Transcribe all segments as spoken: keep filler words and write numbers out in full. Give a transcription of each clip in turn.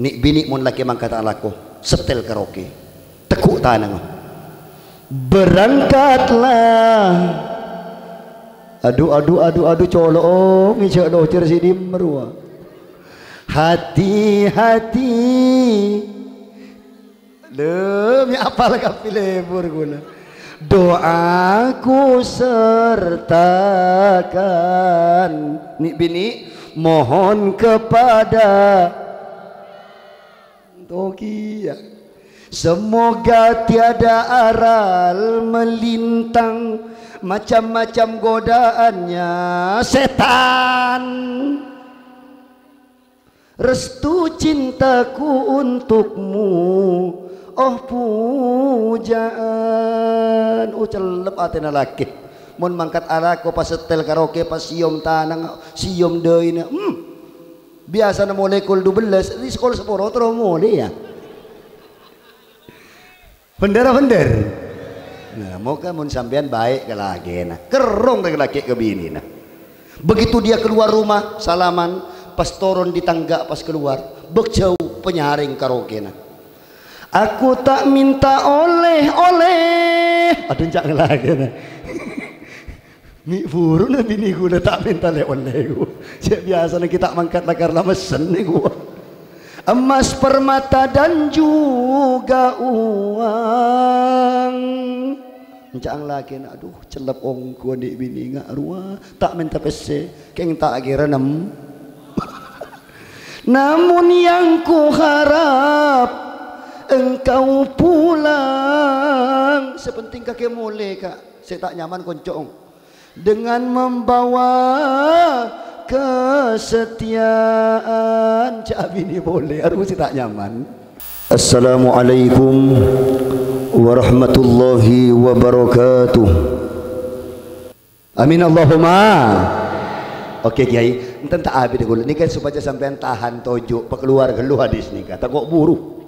Nè'-binè' mon lakè mangkat alako, setel karaoke. Tegghu' tanangnga. Berangkatlah. Adu, adu, adu, adu, colo'o, ngèjhâ' locèr sè dimma rowa. Hati-hati. Lho, mè' apal kabbhi lebur kaulâ. Doaku sertakan. Nè'-binè', mohon kepada Tokia. Semoga tiada aral melintang, macam-macam godaannya setan. Restu cintaku untukmu, oh pujaan. Oh, cellep atèna lakè. Mon mangkat alako pas setel karaoke, pas sèyom tanang, sèyom dâina. Hmm. Biyasana molè kol dubellâs, di sekolah saporo terro molè, ya. Bhender, bhender. Nah, moga mon sampèyan baik ka lakèna. Kerrong rè lakè ka binèna. Begitu dia keluar rumah, salaman, pas toron di tangga, pas keluar, bâk jâu panyarèng karaokena. Aku tak minta oleh-oleh. Adu, ca'na lakèna. Mè' buruna binè kaulâ ta' mènta lè-ollè, ghu. Sè biyasana ghi' ta' mangkat lakar la messen, ghu. Emas, permata, dan juga uang. Ca'na lakèna, "Adu, cellep ongghu nè'-binè' nga' rowa, ta' mènta pèssè, kèng ta' kèra nem." Namun yang kuharap engkau pulang. Sè penting kakè molè, Ka'. Sè ta' nyaman konco'. Dengan membawa kesetiaan. Jhâ' abinè polè, arowa sè ta' nyaman. Assalamualaikum warahmatullahi wabarakatuh. Amin Allahumma. Oke, Kiai, enten ta' abit kaulâ. Nèka supaya sampèyan tahan toju', pakalowar ghâllu hadis nèka. Tako' buru.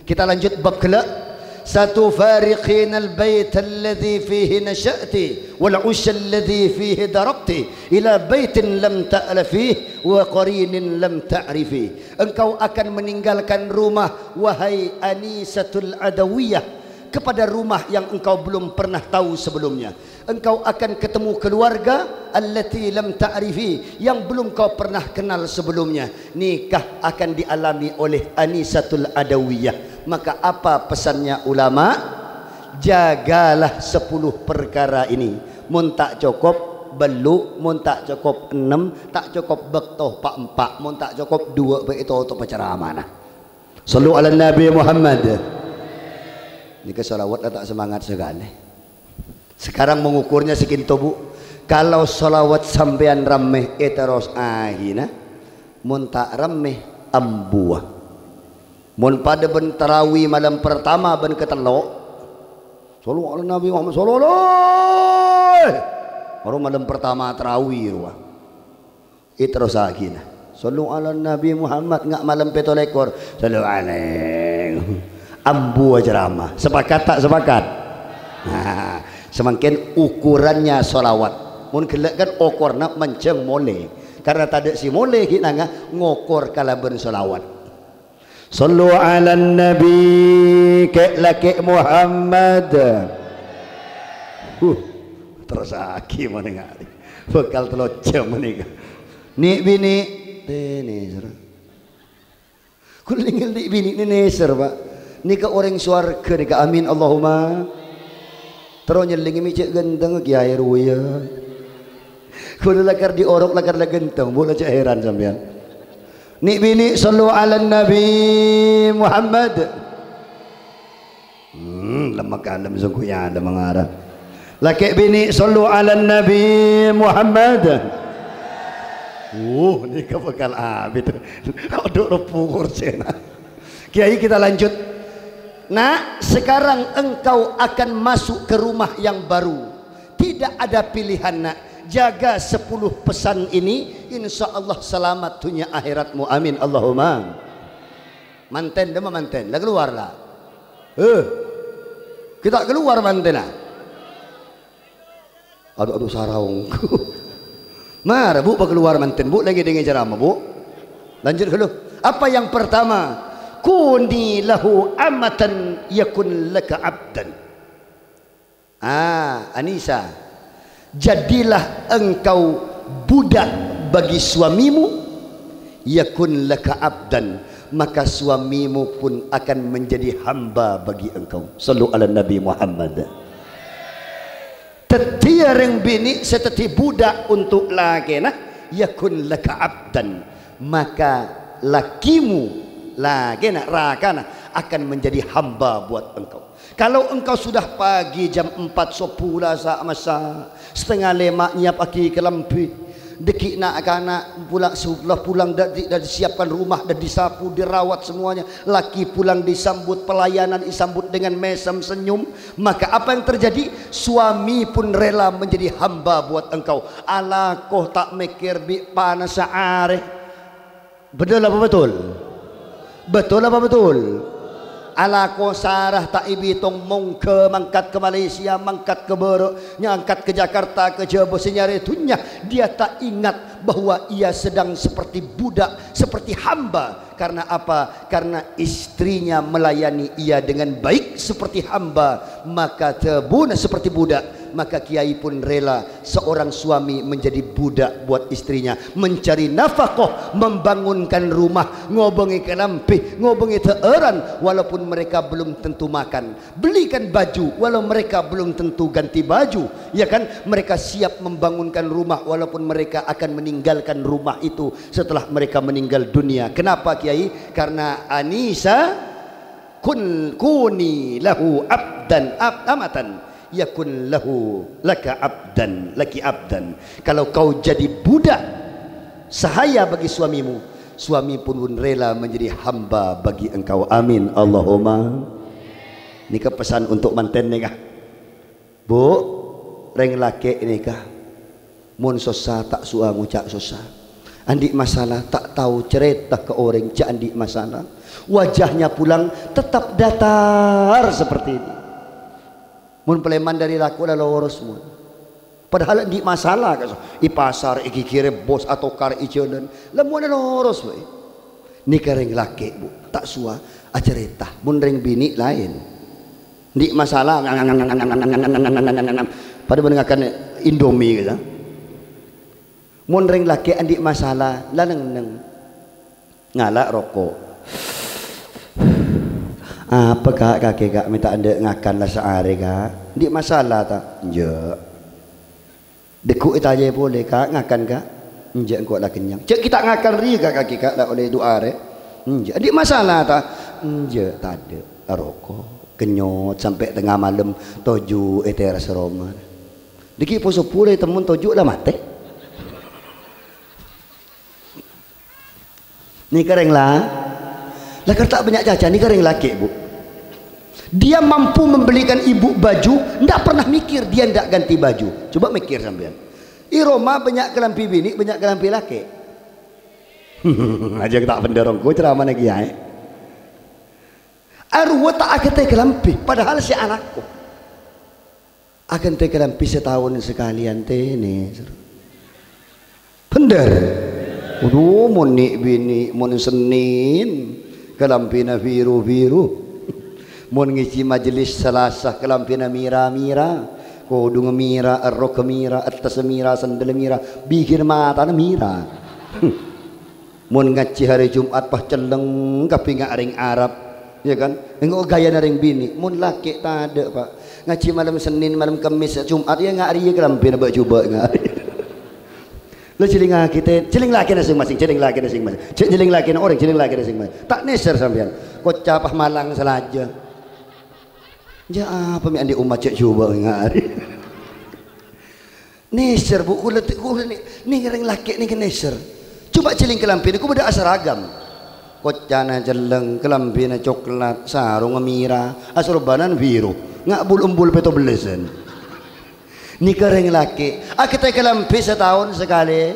Kita lanjut bab ghellâ'. Satufariqinal baital ladzi fihi nasya'ti wal 'usya alladzi fihi darabti ila baitin lam ta'lafi wa qarinin lam ta'rifi. Engkau akan meninggalkan rumah, wahai Anisatul Adawiyah, kepada rumah yang engkau belum pernah tahu sebelumnya. Engkau akan ketemu keluarga allati lam ta'rifi, yang belum kau pernah kenal sebelumnya. Nikah akan dialami oleh Anisatul Adawiyah. Maka apa pesannya ulama? Jagalah sepuluh perkara ini. Mon ta' cokop, bellu', mon ta' cokop, ennem, ta' cokop, bâkto, pa'-empa', mon ta' cokop, duwâ', bâ' ètotop ceramana. Shallu ala Nabi Muhammad. Nèka shalawat la ta' semangat sakalè. Sekarang mengukurnya sakinto, Bu. Kalau shalawat sampèyan rammè èterrosaghi, na. Mon ta' rammè, ambuwâ. Mon padâ bân tarawih malem pertama bân katello', shallu ala Nabi Muhammad, shallu alaihi. Baru malem pertama tarawih rowa. Èterrosaghi, na. Shallu ala Nabi Muhammad, nga' malem pètto lèkor. Shallu alaihi. Ambuwâ ceramah. Sepakat ta' sepakat? Nah, samangkèn ukurannya shalawat. Mon ghellâ' kan okorna manjhâng molè. Karena tadâ' sè molè ghi' nanga ngokor kalabân shalawat. Shallu ala Nabi, kè'-lakè' Muhammad. Huh, terrosaghi manèng arè. Bhâkal tello jam nèka. Nè'-binè', tènèser. Kulingel nè'-binè' nènèser, Pa'. Nèka orèng sowarghâ nèka. Amin, Allahumma. Terro nyellèngè mè' cè' ghântengnga Kiai rowa, ya. Kulâ lakar diorok lakar la ghânteng, Bu, la cè' heran sampèyan. Nè'-binè' shallu ala Nabi Muhammad. Hmm, lemma kalem songko ya, lemma ngara. Lakè binè shallu ala Nabi Muhammad. Uh, nèka bhâkal abit. Adhu, rebbu kursina. Kiai, kita lanjut. Nak, sekarang engkau akan masuk ke rumah yang baru. Tidak ada pilihan, Nak. Jaga sepuluh pesan ini, insya Allah selamat dunia akhiratmu. Amin. Allahumma. Manten, dimma manten? La kalowar, la. Eh. Ghi' ta' kalowar mantenna. Adhu, adhu, saraong. Mara, Bu, pakalowar manten, Bu, la ngèdingè ceramah, Bu. Lanjut ghâllu. Apa yang pertama? "Kuni lahu amatan yakun laka abdan." Ah, Anisa, jadilah engkau budak bagi suamimu, yakun laka abdan, maka suamimu pun akan menjadi hamba bagi engkau. Sallu ala Nabi Muhammad. Dhâddhiyâ rèng binè' sè dhâddhi budak untuk lakèna, yakun laka abdan, maka lakimu, lakèna, rakana akan menjadi hamba buat engkau. Kalau engkau sudah pagi jam empat sobbhu la sa'-massa', setengah lèma' nyèyapaghi kalambhi, dhâggi' na'-kana' pula-, sudah pulang dari, dari siapkan rumah dan disapu, dirawat semuanya, laki pulang disambut, pelayanan disambut dengan mesem senyum, maka apa yang terjadi? Suami pun rela menjadi hamba buat engkau. Alako ta' mèkkèr bi' panassa arè. Betul apa betul? Betul apa betul? Alako Sarah ta' èbitong mongghâ mangkat ka Malaysia, mangkat ka bârâ', nyangkat ka Jakarta, ka Jhâbâ, sè nyarè dhunnya. Dia tak ingat bahwa ia sedang seperti budak, seperti hamba. Karena apa? Karena istrinya melayani ia dengan baik seperti hamba, maka dhâbuna seperti budak. Maka kiai pun rela seorang suami menjadi budak buat istrinya, mencari nafkah, membangunkan rumah, ngobângè kalambhi, ngobângè dhâ'âran, walaupun mereka belum tentu makan. Belikan baju, walau mereka belum tentu ganti baju, ya kan? Mereka siap membangunkan rumah, walaupun mereka akan meninggalkan rumah itu setelah mereka meninggal dunia. Kenapa, Kiai? Karena Anisa, kun, kuni lahu abdan, ab-, amatan, yakun lahu, laka abdan, laki abdan. Kalau kau jadi budak sahaya bagi suamimu, suami pun rela menjadi hamba bagi engkau. Amin. Allahumma. Nèka pesan untuk manten nèka. Bu, rèng lakè' nèka, mon sossa ta' so'a ngoca' sossa. Andi' masalah ta' tao carèta ka orèng, jhâ' andi' masalah. Wajahnya pulang tetap datar seperti ini. Mon palèman dhâri lako la loros, mon. Padahal andi' masalah, ka-, è pasar, èghighirè bos, atokar è jhâlân. La mon loros bhâi. Nèka rèng lakè', Bu, ta' so'a acarèta. Mon rèng binè' laèn. Andi' masalah, padâ bân ngakan Indomie, gitu. Mon rèng lakè' andi' masalah, la neng-enneng. Ngala' roko'. "Apa, Ka', kakè, Ka', mè' ta' endâ' ngakan la saarè, Ka'? Andi' masalah, ta'?" "Enjâ'." Dâgghu' ètanya'è polè, "Ka', ngakan, Ka'?" "Enjâ', engko' la kennyang." "Jhâ' ghi' ta' ngakan rèya, Ka', kakè, Ka', la ollè du arè." "Enjâ'." "Andi' masalah, ta'?" "Enjâ', tadâ'." Aroko', kennyot sampè' tengnga malem, toju' è teras roma. Dâgghi' po-sobbhu la ètemmo toju' la matè. Nèka rèng la-, la kar ta' bânnya' caca, nèka rèng lakè', Bu. Dia mampu membelikan ibu baju, ndak pernah mikir dia ndak ganti baju. Coba mikir sampèyan. È roma bânnya' kalambhi binè', bânnya' kalambhi lakè'. Ajâng ta' bhendher ongghu ceramana kiyaè. Arowa ta' aghântè kalambhi, padahal sè alako. Aghântè kalambhi sataon sakalèyan, tènè. Bhendher. Adu, mon nè'-binè', mon Sennèn, kalambhina biru-biru. Mon ngèjhi majelis Salasa, kalambhina mèra-mèra. Kodhungnga mèra, èrrogghâ mèra, attassa mèra, sandhâlla mèra, bighir matana mèra. Mon ngajhi hari Jumat, pas celleng kabbhi nga' rèng Arab, ya kan? Engko' ghâjâna rèng binè'. Mon lakè' tadâ', Pak. Ngajhi malem Sennèn, malem Kemmès, Jumat, ya nga' rèya kalambhina bâ'-jhubâ' nga'. La jhilingngaghi, tè-, jhilingngaghi lakèna sèng-masèng, jhilingngaghi lakèna sèng-masèng. Jhâ' jhilingngaghi orèng, jhilingngaghi sèng-masèng. Ta' nèser sampèyan. Kocca pas malang salajâ. Jhâ' apa mè' andi' ommat jhâ' jhubâ' nga' rè. Nèser, Bu, kaulâ, kaulâ nè-, nèng rèng lakè' nèng nèser. Coba jhilling kalambhina, kok bâdâ asaragam. Koccana celleng, kalambhina coklat, sarongnga mèra, asorbanan biru. Nga' bul-ombul pètto bellâsân. Nèka rèng lakè', aghântè kalambhi sataon sakalè-,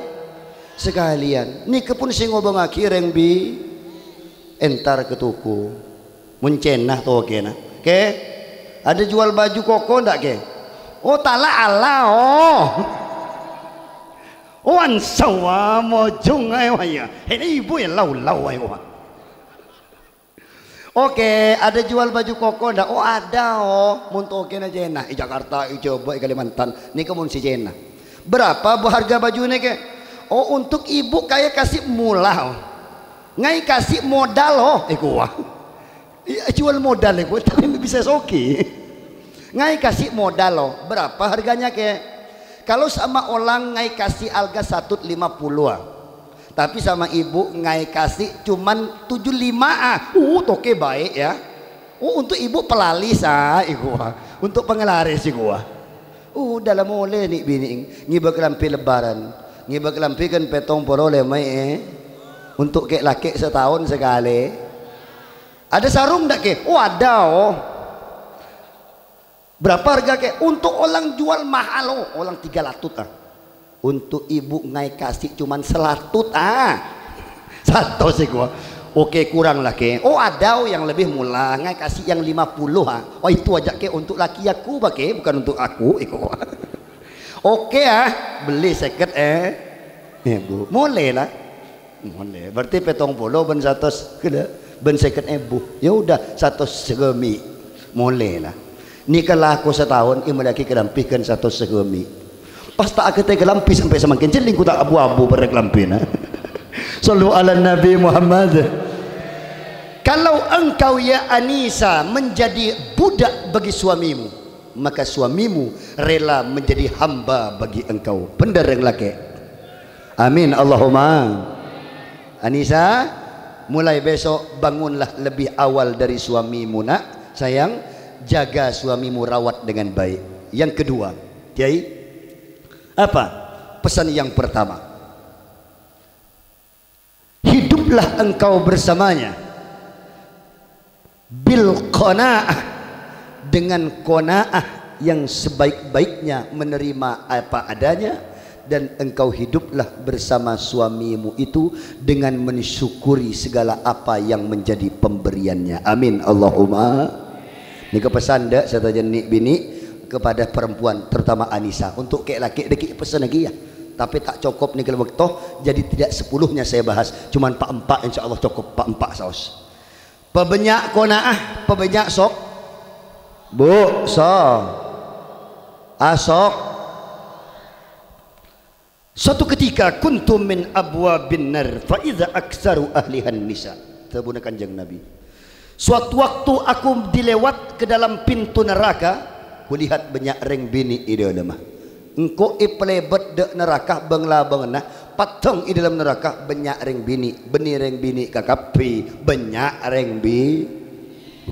sakalèyan. Nèka pon sè ngobângaghi rèng bi-, entar ka toko. Mon cèna tokèna, "Kè, ada jual baju koko ndak, Kè?" "Oh, tala ala, oh." "Oh, ansawa, mojong ae, wah, ya. Ini ibu ya, lau-lau ae, wah." Oke, ada jual baju koko ndak? Oh, ada, oh. Mon tokèna Cèna, è Jakarta, è Jawa, è Kalimantan. Nèka mon sè Cèna. Berapa bu harga baju nèka? Oh, untuk ibu kaya kasih mula, oh. Ngai kasih modal, oh. Èkowa. Iya, jual modal èkowa, tapè bisa soghi. Ngai kasih modal, oh. Berapa harganya, kè? Kalau sama olang ngai kasih alga satu lima puluh, ah. Tapi sama ibu ngai kasih cuman tujuh lima, ah. Uh, tokè baik, ya. Oh, untuk ibu pelalis, ah, èkowa. Untuk penglaris èkowa. Udah la molè nè' binè' ngibâ kalambhi lebaran. Ngibâ kalambhi kan pètong polo lèma, eh. Untuk kè'-lakè' sataon sakalè. Ada sarung ndak, kè? Oh, ada, oh. Berapa harga, kè? Untuk olang jual mahal, oh, olang tiga latut, ah. Untuk ibu ngai kasih cuman selatut, ah. Satos èkowa. Oke, kurang la, kè. Oh, ada, oh, yang lebih mula, ngai kasih yang lima puluh, ah. Oh, itu aja, kè, untuk laki aku, bah, kè, bukan untuk aku, èkowa. Oke, ah, beli sèket, eh. Èbu. Molè la. Molè. Berarti pètong polo bân satos, ghellâ', bân sèket èbu. Ya udah, satos sagâmè'. Molè la. Nèka lako sataon, èmellèaghi kalambhi kan satos sagâmè'. Pas ta' aghântè kalambhi sampè' samangkèn, jhâ' lèngko ta' abu-abu bârâ' kalambhina. Shallu ala Nabi Muhammad. Kalau engkau, ya Anisa, menjadi budak bagi suamimu, maka suamimu rela menjadi hamba bagi engkau. Bhendher, rèng lakè'? Amin, Allahumma. Anisa, mulai besok bangunlah lebih awal dari suamimu, nak. Sayang, jaga suamimu, rawat dengan baik. Yang kedua, Kiai, apa pesan yang pertama? Hiduplah engkau bersamanya bil qanaah, dengan qanaah yang sebaik-baiknya, menerima apa adanya, dan engkau hiduplah bersama suamimu itu dengan mensyukuri segala apa yang menjadi pemberiannya. Amin, Allahumma. Nèka pesan, dâ', sadhâjâ nè' binè' kepada perempuan, terutama Anisa. Untuk kè'-lakè' dâgghi' pessennaghi, ya. Tapi ta' cokop nèka bâkto, jadi tidak sepuluhnya saya bahas, cuman pa'-empa', insyaallah cokop pa'-empa' saos. Pabânnya' qanaah, pabânnya' sok. Bu, so. Asok. Suatu ketika, kuntu min abwabin nar, fa idza aktsaru ahlihan nisa. Dhâbuna Kanjeng Nabi. Suatu waktu aku dilewat ke dalam pintu neraka, kulihat bânnya' rèng binè' è dâlemma. Engko' èpalèbât dâ' neraka bâng-labânganna, paddhâng è dâlem neraka bânnya' rèng binè', bânnè rèng binè' kakabbhi, bânnya' rèng bi-,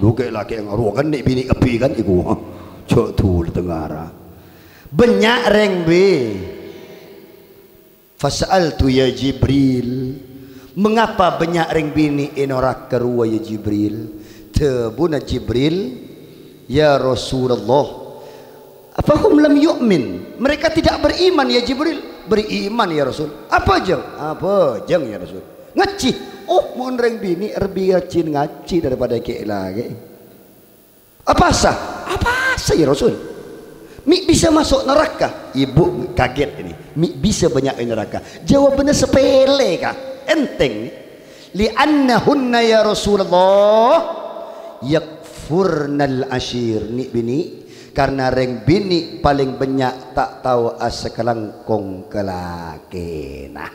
Lu kè'-lakè' ngarowa kan nè' binè' kabbhi kan èkowa. Jhâ' dhuli tengara. Bânnya' rèng bi-, Fasa'altu ya Jibril, mengapa bânnya' rèng binè' è noraka rowa ya Jibril? Dhâbuna Jibril, "Ya Rasulullah, afahum lam yu'min? Mereka tidak beriman ya Jibril?" "Beriman ya Rasul." "Abhâjâng?" "Abhâjâng ya Rasul." "Ngajhi?" "Oh, mon rèng binè' lebbi rajin ngajhi daripada kè'-lakè'." "Apasa?" "Apasa ya Rasul? Mè' bisa maso' neraka?" Ibu kaget ini. "Mè' bisa bânnya' è neraka?" Jawabannya sepele, Ka'. Enteng. "Li'annahunna ya Rasulullah yakfurnal ashir." Nè' binè', karena rèng binè' palèng bânnya' ta' tao asakalangkong ka lakèna.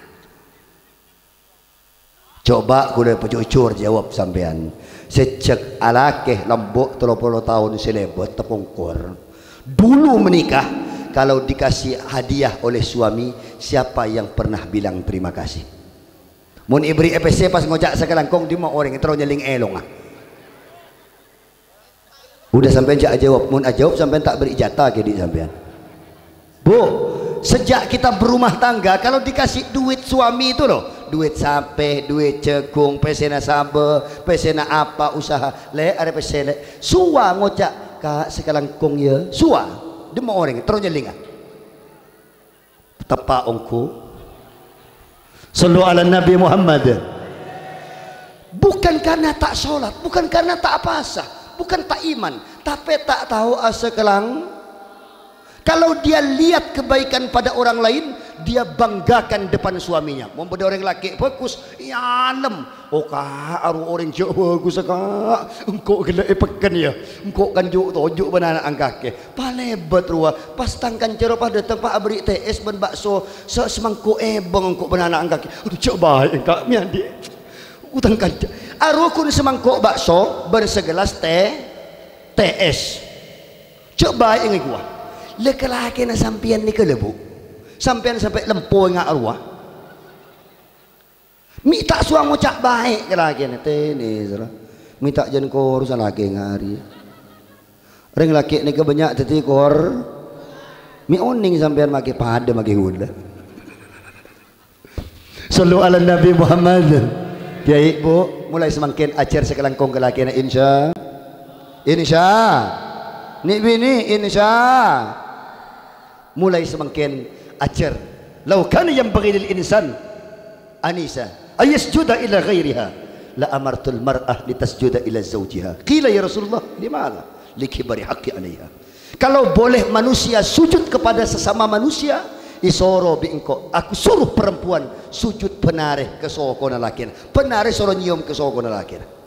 Coba kaulâ pajhujhur jawab sampèyan. Sejak alakè lambâ' tello polo taon sè lèbât tapongkor. Dulu menikah, kalau dikasih hadiah oleh suami, siapa yang pernah bilang terima kasih? Mon èberri' è pèssè pas ngoca' sakalangkong, dimma orèng terro nyèlèng èlongnga. Udah sampèyan jhâ' ajâwâb. Mon ajâwâb sampèyan ta' berri' jatah kèdhi' sampèyan. Bu, sejak kita berumah tangga, kalau dikasih duit suami itu loh, duit sapè, duit jhâghung, pèssèna sabâ, pèssèna apa, usaha, lè', arè pèssè, lè'. Suwa ngoca', "Ka', sakalangkong ya." Suwa. Dimma orèng, terro nyèlèngnga. Teppa' ongghu. Sallu ala Nabi Muhammad. Bukan karena ta' sholat, bukan karena ta' pasa, bukan ta' iman, tapè ta' tao asakalang-, kalau dia lihat kebaikan pada orang lain, dia banggakan depan suaminya. Mon bâdâ orèng lakè' bhâghus, èalem, Oh, Ka', arowa orèng jhâ' bhâgussa, Ka'. Engko' ghellâ' è pekken, yâ. Engko' kan jhu'-toju' bân ana' angkakè. Palèbât rowa. Pas tang kanca rowa pas dâteng, "Pa', aberri' tè es bân bakso sa-, samangko' èbâng engko' bân ana' angkakè." "Adhu, jhâ' bhâi engka' mè' andi'." Utang kanca. Arowa ghun samangko' bakso bân sagellas tè-, tè es. Jhâ' bhâi èngghuwâ. La, kalakèna sampèyan nèka la, Bu'. Sampèyan sampè' lempo enga' rowa. Mè' ta' sowa ngoca' bhâi ka lakèna, "Tènè, sèra. Mè' ta' jân kor salakè ngari." Rèng lakè' nèka bânnya' dhâddhi kor. Mè' onèng sampèyan makè padâ makè ghulâ. Shallu ala Nabi Muhammad. Kèyaè, Bu', mulai samangkèn ajhâr sakalangkong ka lakèna, insya. Insya. Nè' binè, insya. Mulai samangkèn ajhâr. "Lau kana yanbaghi lil insan, Anisa, ayyasjuda ila ghairiha, la amartul mar'ah litasjuda ila zaujiha." Qila, "Ya Rasulullah, limadha?" "Likibari haqqi alaiha." Kalau boleh manusia sujud kepada sesama manusia, èsoro bi' engko', aku suruh perempuan sujud bân arè ka sokona lakèna, bân arè soro nyèyom ka sokona lakèna.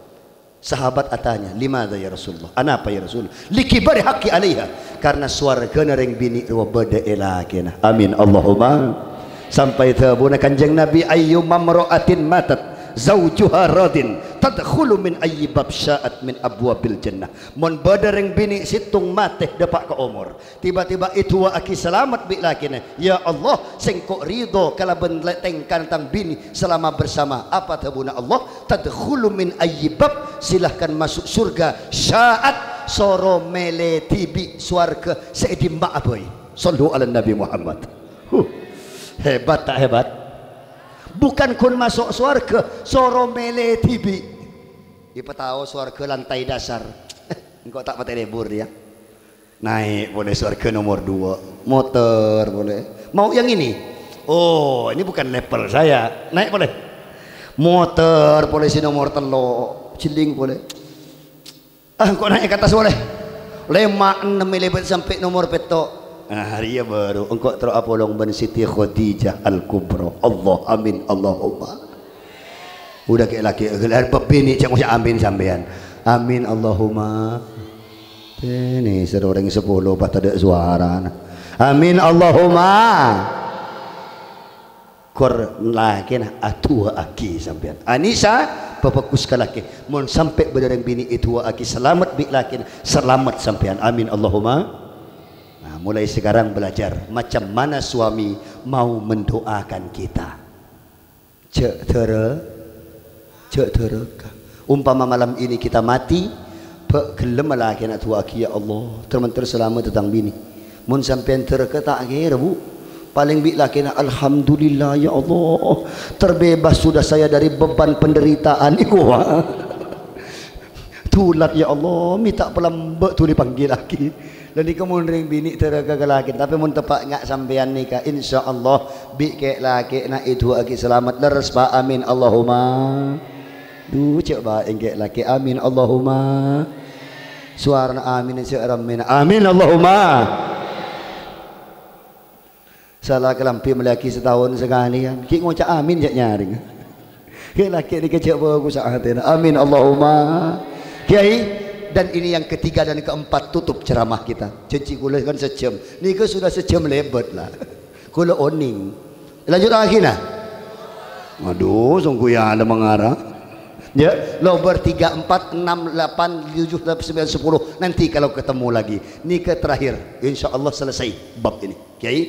Sahabat atanya, "Limadha ya Rasulullah? Anapa ya Rasul?" "Likibari haqqi alaiha." Karena sowargana rèng binè' rowa bâdâ è lakèna. Amin, Allahumma. Sampè' dhâbuna Kanjeng Nabi, "Ayyuma mra'atin matat zaujuha radin tadkhulu min ayyi bab sya'at min abwabil jannah." Mon bâdâ rèng binè' sèttong matè dâpa' ka omor, tiba-tiba èdu'aaghi salamet bi' lakèna, "Ya Allah, sèngko' ridho kalabân le-, tèngkana tang binè selama bersama." Apa dhâbuna Allah? "Tadkhulu min ayyi bab," silahkan masuk surga, "sya'at," soro mèlè dhibi' sowarga sè è dimma'a bhâi. Shallu ala Nabi Muhammad. Huh. Hebat ta' hebat? Bukan ghun maso' sowarga, soro mèlè dhibi'. Èpatao sowarga lantai dasar. Engko' ta' patè lebur, yâ. Naè' polè sowarga nomor dua, motor polè. Mau yang ini? Oh, ini bukan level saya. Naè' polè. Motor polè sè nomor tello', jhelling polè. Ah, engko' naè' ka attas polè. Lèma', ennem èlèbât sampè' nomor pètto'. Ah, rèya bhuru engko' terro apolong bân Siti Khadijah Al-Kubra. Allah, amin, Allahumma. Udah kè' lakè', gelar bab binè', jhâ' ngoca' amin sampèyan. Amin, Allahumma. Ini sèra orèng sapolo pas tadâ' sowarana. Amin, Allahumma. Kor lakèna adu'aaghi sampèyan. Anisa, pabhâghus ka lakè. Mon sampè' bâdâ rèng binè' èdu'aaghi salamet bi' lakèna, salamet sampèyan. Amin, Allahumma. Nah, mulai sekarang belajar macam mana suami mau mendoakan kita. Jhâ' dârâ-, jhâ' dârâka. Umpama malam ini kita mati, bâ' ghellem lakèna du'aaghi, "Ya Allah, ter-menter salamet tang binè." Mon sampèyan dârâka ta' kèra, Bu. Palèng bi' lakèna, "Alhamdulillah, ya Allah, terbebas sudah saya dari beban penderitaan." Iku, wa. Dulat, "Ya Allah, mè' ta' palèmbâ' dhuli pangghilaghi." La nèka mon rèng binè' dârâka ka lakèna, tapè mon teppa' nga' sampèyan nèka, insyaallah bi' kè' lakèna èdu'aaghi salamet, lerres, Pa'. Amin, Allahumma. Dhu, jhâ' bhâi èngkè' lakè'. Amin, Allahumma. Sowarana amin, jhâ' rammèna. Amin, Allahumma. Sala kalambhi mellèyaghi sataon sakalèyan. Ghi' ngoca' amin jhâ' nyarèng. Ghi' lakè' nèka jhâ' bhâghussa atèna. Amin, Allahumma. Kèyaè, dan ini yang ketiga dan keempat tutup ceramah kita. Jhânjhi kaulâ kan sajhâm. Nèka sudah sajhâm lèbât la. Kaulâ onèng. Lanjut lagi nah. Waduh, songgu ya ada mengara. Ya, nomor tiga, empat, enam, delapan, tujuh, delapan, sembilan, sepuluh. Nanti kalau ketemu lagi. Nèka terakhir. Insyaallah selesai bab ini. Kèyaè,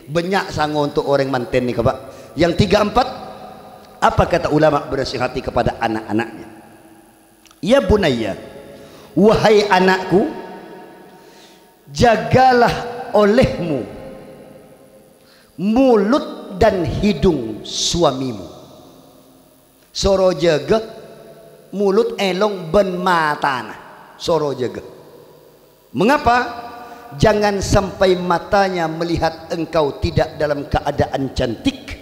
bânnya' sango untuk orèng mantèn nèka, Pa'. Yang tiga, empat, apa kata ulama bernasihati kepada anak-anaknya? "Ya bunayya, wahai anakku, jagalah olehmu mulut dan hidung suamimu." Soro jâgâ mulut, èlong, bân matana. Soro jâgâ. Mengapa? Jangan sampai matanya melihat engkau tidak dalam keadaan cantik.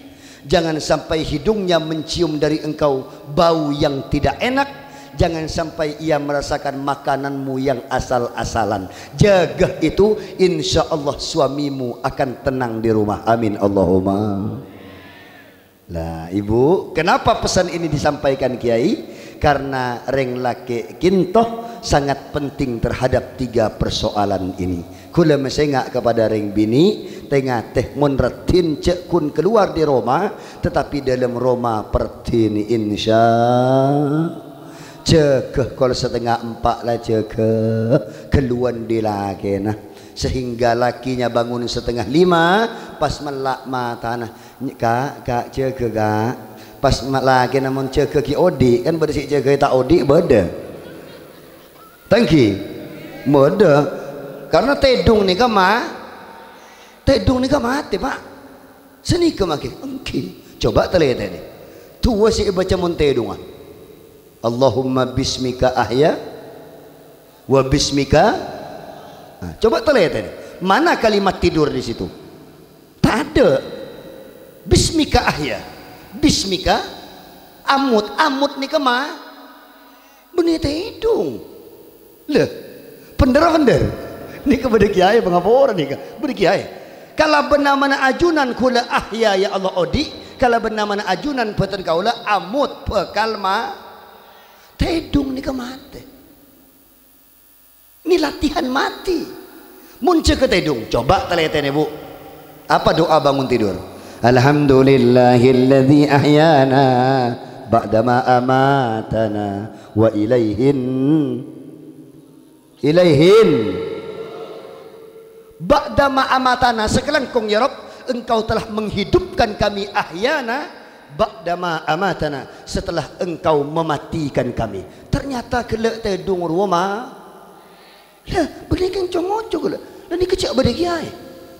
Jangan sampai hidungnya mencium dari engkau bau yang tidak enak. Jangan sampai ia merasakan makananmu yang asal-asalan. Jaga itu, insya Allah suamimu akan tenang di rumah. Amin, Allahumma. Lah, Ibu, kenapa pesan ini disampaikan, Kiai? Karena rèng lakè' ka'dinto sangat penting terhadap tiga persoalan ini. Kaulâ masènga' kepada rèng binè', tè-ngatè mon raddhin jhâ' ghun keluar di roma, tetapi dalam roma perdini insya. Jâgâ kol setengah empat la jâgâ, ghâlluwân di lakèna. Sehingga lakinya bangun setengah lima, pas mella' matana. "Ka', Ka', jâgâ, Ka'." Pas ma-, lakèna mon jâgâ ghi' odi', kan bâdâ sè jâgâ ta' odi', bâdâ. Tèngghi. Bâdâ. Karena tèdung nèka ma-, tèdung nèka matè, Pak. Sanèka maghi. Èngghi. Coba talètènè. Duwâ sè èbâca mon tèdungan. "Allahumma bismika ahya wa bismika." Nah, coba talètènè. Mana kalimat tidur di situ? Tadâ'. "Bismika ahya, bismika amut." Amut nèka ma-, bânnè tèdung. Lha, bhendher, bhendher. Nèka bâdâ kiyaè pangapora nèka. Bâdâ kiyaè. Kalabân namana ajunan kaulâ ahya, ya Allah, odi'. Kalabân namana ajunan bhâdhân kaulâ amut bhâkal ma-, tèdung nèka matè. Ini latihan matè. Mon jâgâ tèdung, coba talètènè, Bu. Apa doa bangun tidur? "Alhamdulillahilladzi ahyana ba'dama amatana wa ilaihin, ilaihin." "Ba'dama amatana," sakalangkong, ya Rabb, Engkau telah menghidupkan kami, "ahyana ba'dama amatana," setelah Engkau mematikan kami. Ternyata ghellâ' tèdung rowa ma-, Lah, bânnè kèng co-ngoco ghellâ'. Lah, nèka cè' bâdâ kiyaè.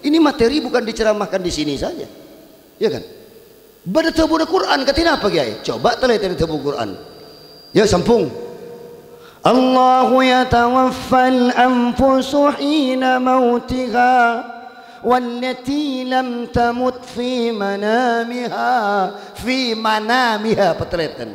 Ini materi bukan diceramahkan di sini saja. Ya kan? Bâdâ dhâbuna Qur'an, katènapa, Kiyaè? Coba talètènè dhâbu Qur'an. Ya, sambung. "Allahu yatawaffal anfusu hina mautiha, wallati lam tamut fi manamiha." Fi manamiha, patalètèn.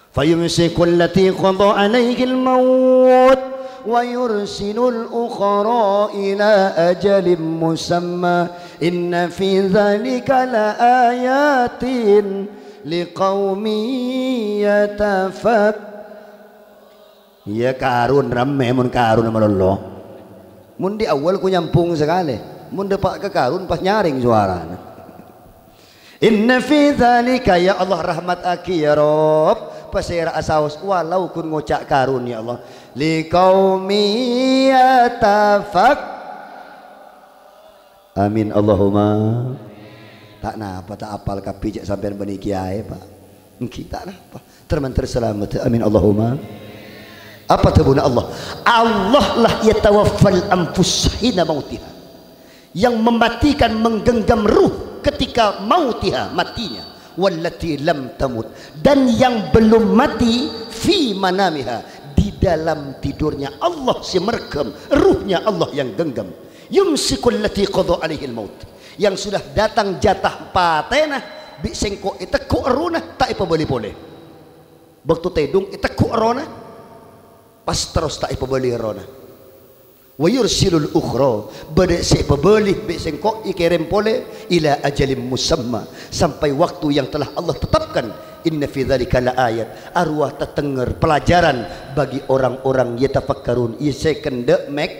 "Fayumsiku allati qada alaihil maut, wa yursilul ukhra ila ajalin musamma, inna fi dzalika la ayatin liqaumin yatafak." Iyâ, Karun rammè mon Karun malolo. Mon di awal ku nyambung sakalè. Mon dâpa' ka Karun pas nyarèng sowarana. "Inna fi dzalika," ya Allah, rahmataghi, ya Rabb, pasèra'a saos, walau ghun ngoca' Karun, ya Allah. "Liqaumin yatafak-" Amin, Allahumma. Ta' napa, ta' apal kabbhi cè' sampèyan bânnè kiyaè, Pak. Èngghi, ta' napa. Ter-menter salamet. Amin, Allahumma. Apa dhâbuna Allah? "Allah la yatawaffal anfus hina mautiha." Yang mematikan, menggenggam ruh ketika mautiha, matinya. "Wallati lam tamut." Dan yang belum mati, fi manamiha, di dalam tidurnya Allah sè mergem, ruhnya Allah yang genggam. "Yumsiku allati qada alaihil maut." Yang sudah datang jatah patèna, bi' sèngko' ètegghu' errohna, ta' èpabâli polè. Bâkto tèdung ètegghu' errohna, pas terros ta' èpabâli errohna. "Wa yursilul ukhra," bâdâ sè èpabâli bi' sèngko' èkèrèm polè, "ila ajalin musamma," sampai waktu yang telah Allah tetapkan. "Inna fi dzalika la ayat," arowa tatengnger pelajaran bagi orang-orang yatafakkarun, iyâ sè kendâ' mèk-,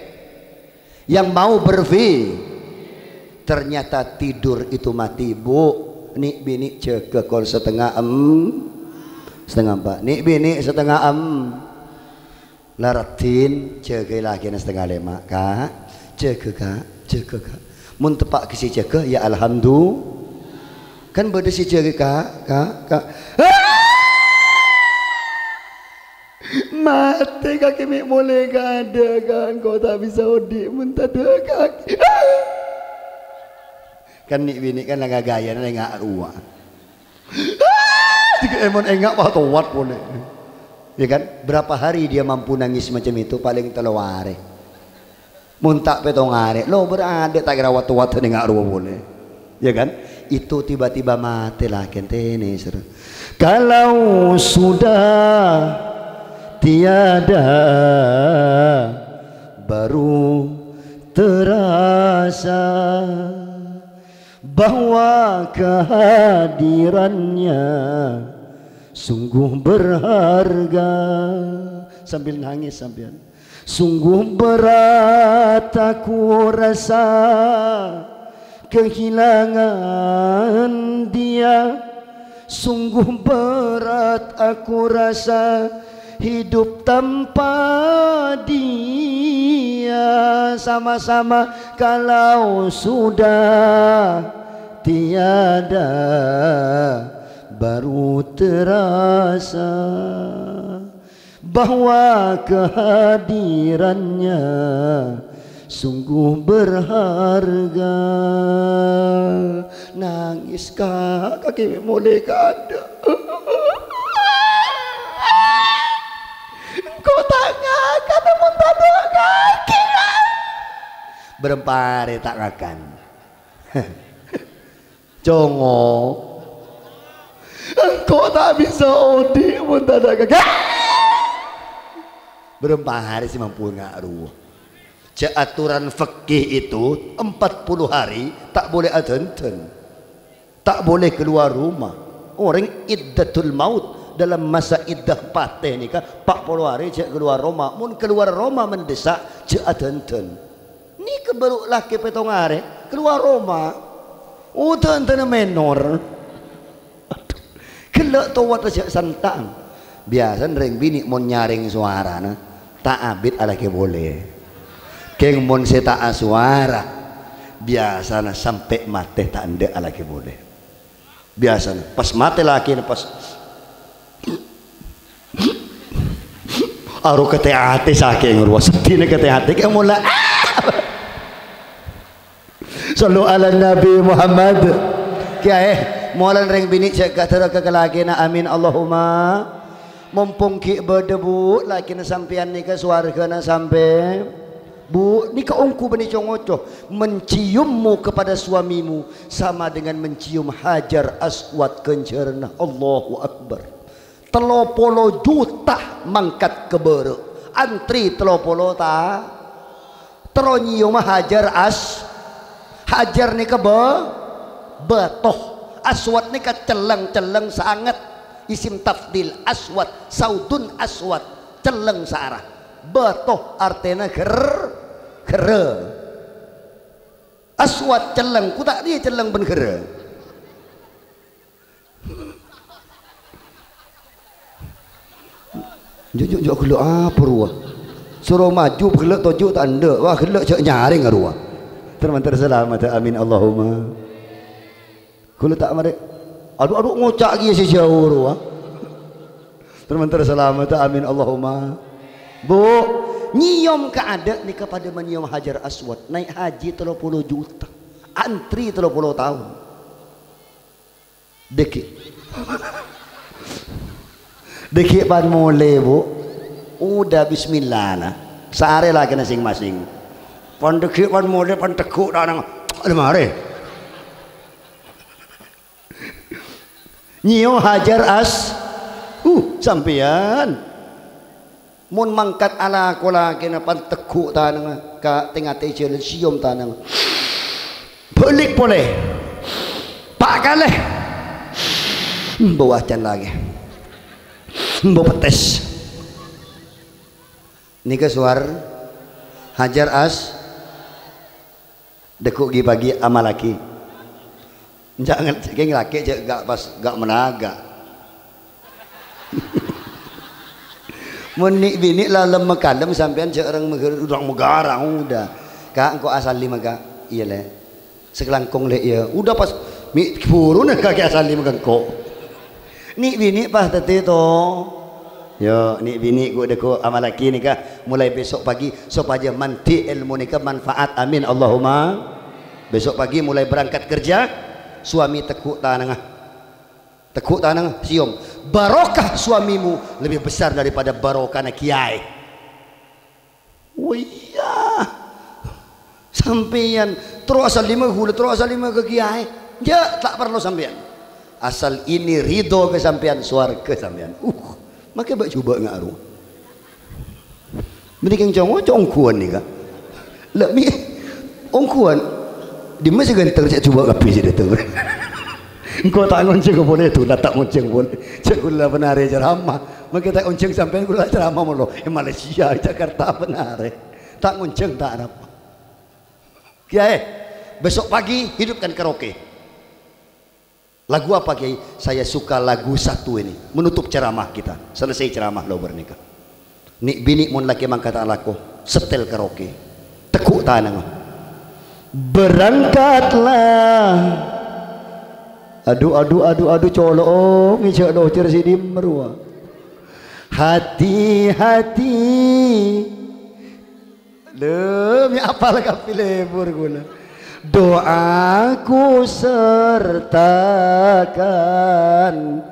yang mau berfi-, ternyata tidur itu mati, Bu. Nè'-binè' jâgâ kol satengnga em-, satengnga empa'. Nè'-binè' satengnga em-, La raddhin, jâgâi lakèna satengnga lèma', Ka'. Jâgâ, Ka', jâgâ, Ka'. Mon teppa' ghi' sè jâgâ, ya alhamdu-, kan bâdâ sè jâgâi, Ka', Ka', Ka'. Matè kakè mè' molè kaadâ', Ka'. Engko' ta' bisa odi' mon tadâ' kakè. Kan nè'-binè' kan la ghâghâyâna enga' rowa. Jâ' mon enga' pas towat polè. Ya kan? Berapa hari dia mampu nangis macam itu? Paling tello arè. Mon ta' pètto arè, lo berarti ta' kèra wat-towat enga' rowa polè. Ya kan? Itu tiba-tiba matè lakèn tènè, sir. Kalau sudah tiada, baru terasa. bahwa kehadirannya sungguh berharga. Sambil nangis sampeyan. Sungguh berat aku rasa kehilangan dia. Sungguh berat aku rasa hidup tanpa dia. Sama-sama kalau sudah tiada, baru terasa bahwa kehadirannya sungguh berharga. Nangis, Ka', kakè molè kaadâ'. Engko' ta' ngakan mon tadâ' kakè, Ka'. Bârâmpa arè ta' ngakan? Congo. Engko' ta' bisa odi' mon tadâ' kakè. Bârâmpa arè sè mampu nga' rowa. Jâ' aturan fikih itu empat puluh hari ta' boleh adhândhân. Ta' boleh keluar rumah. Orèng iddatul maut, dalam masa iddah patè nèka empat puluh hari jâ' keluar roma. Mon keluar roma mendesak, jâ' adhândhân. Nèka bâru lakè pètto arè, keluar roma. Adhândhânna menor. Aduh. Ghellâ' towat jâ' santa'an. Biyasana rèng binè' mon nyarèng sowarana, ta' abit alakè polè. Kèng mon sè ta' asowara, biyasana sampè' matè ta' endâ' alakè polè. Biyasana, pas matè lakèna, pas aro katè-atè sakèng rowa, seddhina katè-atè, kèng mola. Shallu ala Nabi Muhammad. Kèyaè, molan rèng binè' jâ' ghâdhârâ ka lakèna, amin Allahumma. Mompong ghi' bâdâ, Bu, lakèna sampèyan nèka sowarghâna sampè'. Bu, nèka ongghu bânnè co-ngoco. Menciummu kepada suamimu sama dengan mencium Hajar Aswad ghânjhârânna. Allahu Akbar. Tello polo juta mangkat ka bârâ'. Antri tello polo ta-, terro nyèyoma Hajar As-, Hajar nèka bâ-, bâto. Aswad nèka celleng, celleng sanget. Isim tafdil, aswad, saudun aswad, celleng saarah. Bâto artèna ghâr-, ghârâ. Aswad celleng, ku ta' rèya celleng bân ghârâ. Jhâ', jhâ', jhâ' ghellâ' apa rowa? Soro maju ghellâ' toju' ta' endâ'. Wah, ghellâ' jhâ' nyarèng rowa. Ter-, mandhâr salamet, amin Allahumma. Ghellâ' ta' marè. Adhu, adhu, ngoca' kèya sè jhâu rowa. Ter-, mandhâr salamet, amin Allahumma. Bu, nyèyom kaadâ' nèka padâ manyèyom Hajar Aswad. Naik haji tello polo juta. Antri tello polo taon. Dâgghi'. Dâgghi' pan molè, Bu. Udah, bismillah, nah. Saarè lakèna sèng-masèng. Pan dâgghi' pan molè, pan tegghu' tanang. Alè marè. Nyèyom Hajar As-, uh, sampèyan. Mon mangkat alako lakèna pan tegghu' tanangnga ka tè-ngatè jhâlân, sèyom tanangnga. Bâlik polè. Pa' kalè. Embu wacan lakè. Embu pettès. Nèka sowar Hajar As-, Dâgghu' ghi-paghi amallaghi. Jhâ' ngèl-, kèng lakè jhâ' ga' pas, ga' managa. Mon nè'-binè' la lem-makalem sampèyan jhâ' rèng mèghâr-, urang mèghârâng, udah. Ka', engko' asallèma, Ka'. Iyâ, Lè'. Sakalangkong, Lè', iyâ. Udah pas, mè' buruna kakè asallèma ka engko'. Nè'-binè' pas dhâddhi to. Yo, nè'-binè' ghu-, dâgghu' amallaghi nèka mulai besok pagi sopajâ mandhi èlmo nèka manfaat. Amin, Allahumma. Besok pagi mulai berangkat kerja, suami tegghu' tanangnga. Tegghu' tanangnga, sèyom. Barokah suamimu lebih besar daripada barokahna kiyaè. Oh iyâ. Sampèyan terro asallèma ka ghulâ, terro asallèma ka kiyaè. Jhâ', ta' parlo sampèyan. Asal ini ridho ka sampèyan, sowarghâ sampèyan. Uh, makè bâ'-jhubâ' nga' rowa. Mènèkèng congo, co-, ongghuwân nèka. Lè' mè', ongghuwân. Dimma sè ghântheng, cè' jhubâ' kabbhi sè dâteng. Engko' ta' ngonjhâng polè, dhulâ ta' ngonjhâng polè. Cè' ghulâ bân arè ceramah. Mangkè ta' ngonjhâng sampèyan, ghulâ ceramah malolo. È Malaysia, Jakarta bân arè. Ta' ngonjhâng, ta' arapa. Kiyaè, besok pagi hidupkan karaoke. Lagu apa, Kiai? Saya suka lagu satu ini. Menutup ceramah kita. Selesai ceramah lobâr nèka. Nè'-binè' mon lakè mangkat alako, setel karaoke. Teggu' tanangnga. Berangkatlah. Adu, adu, adu, adu, colo'o, ngèjhâ' locèr sè dimma rowa. Hati-hati. Lè, mè' apal kabbhi lebur ghulâ. Doaku sertakan.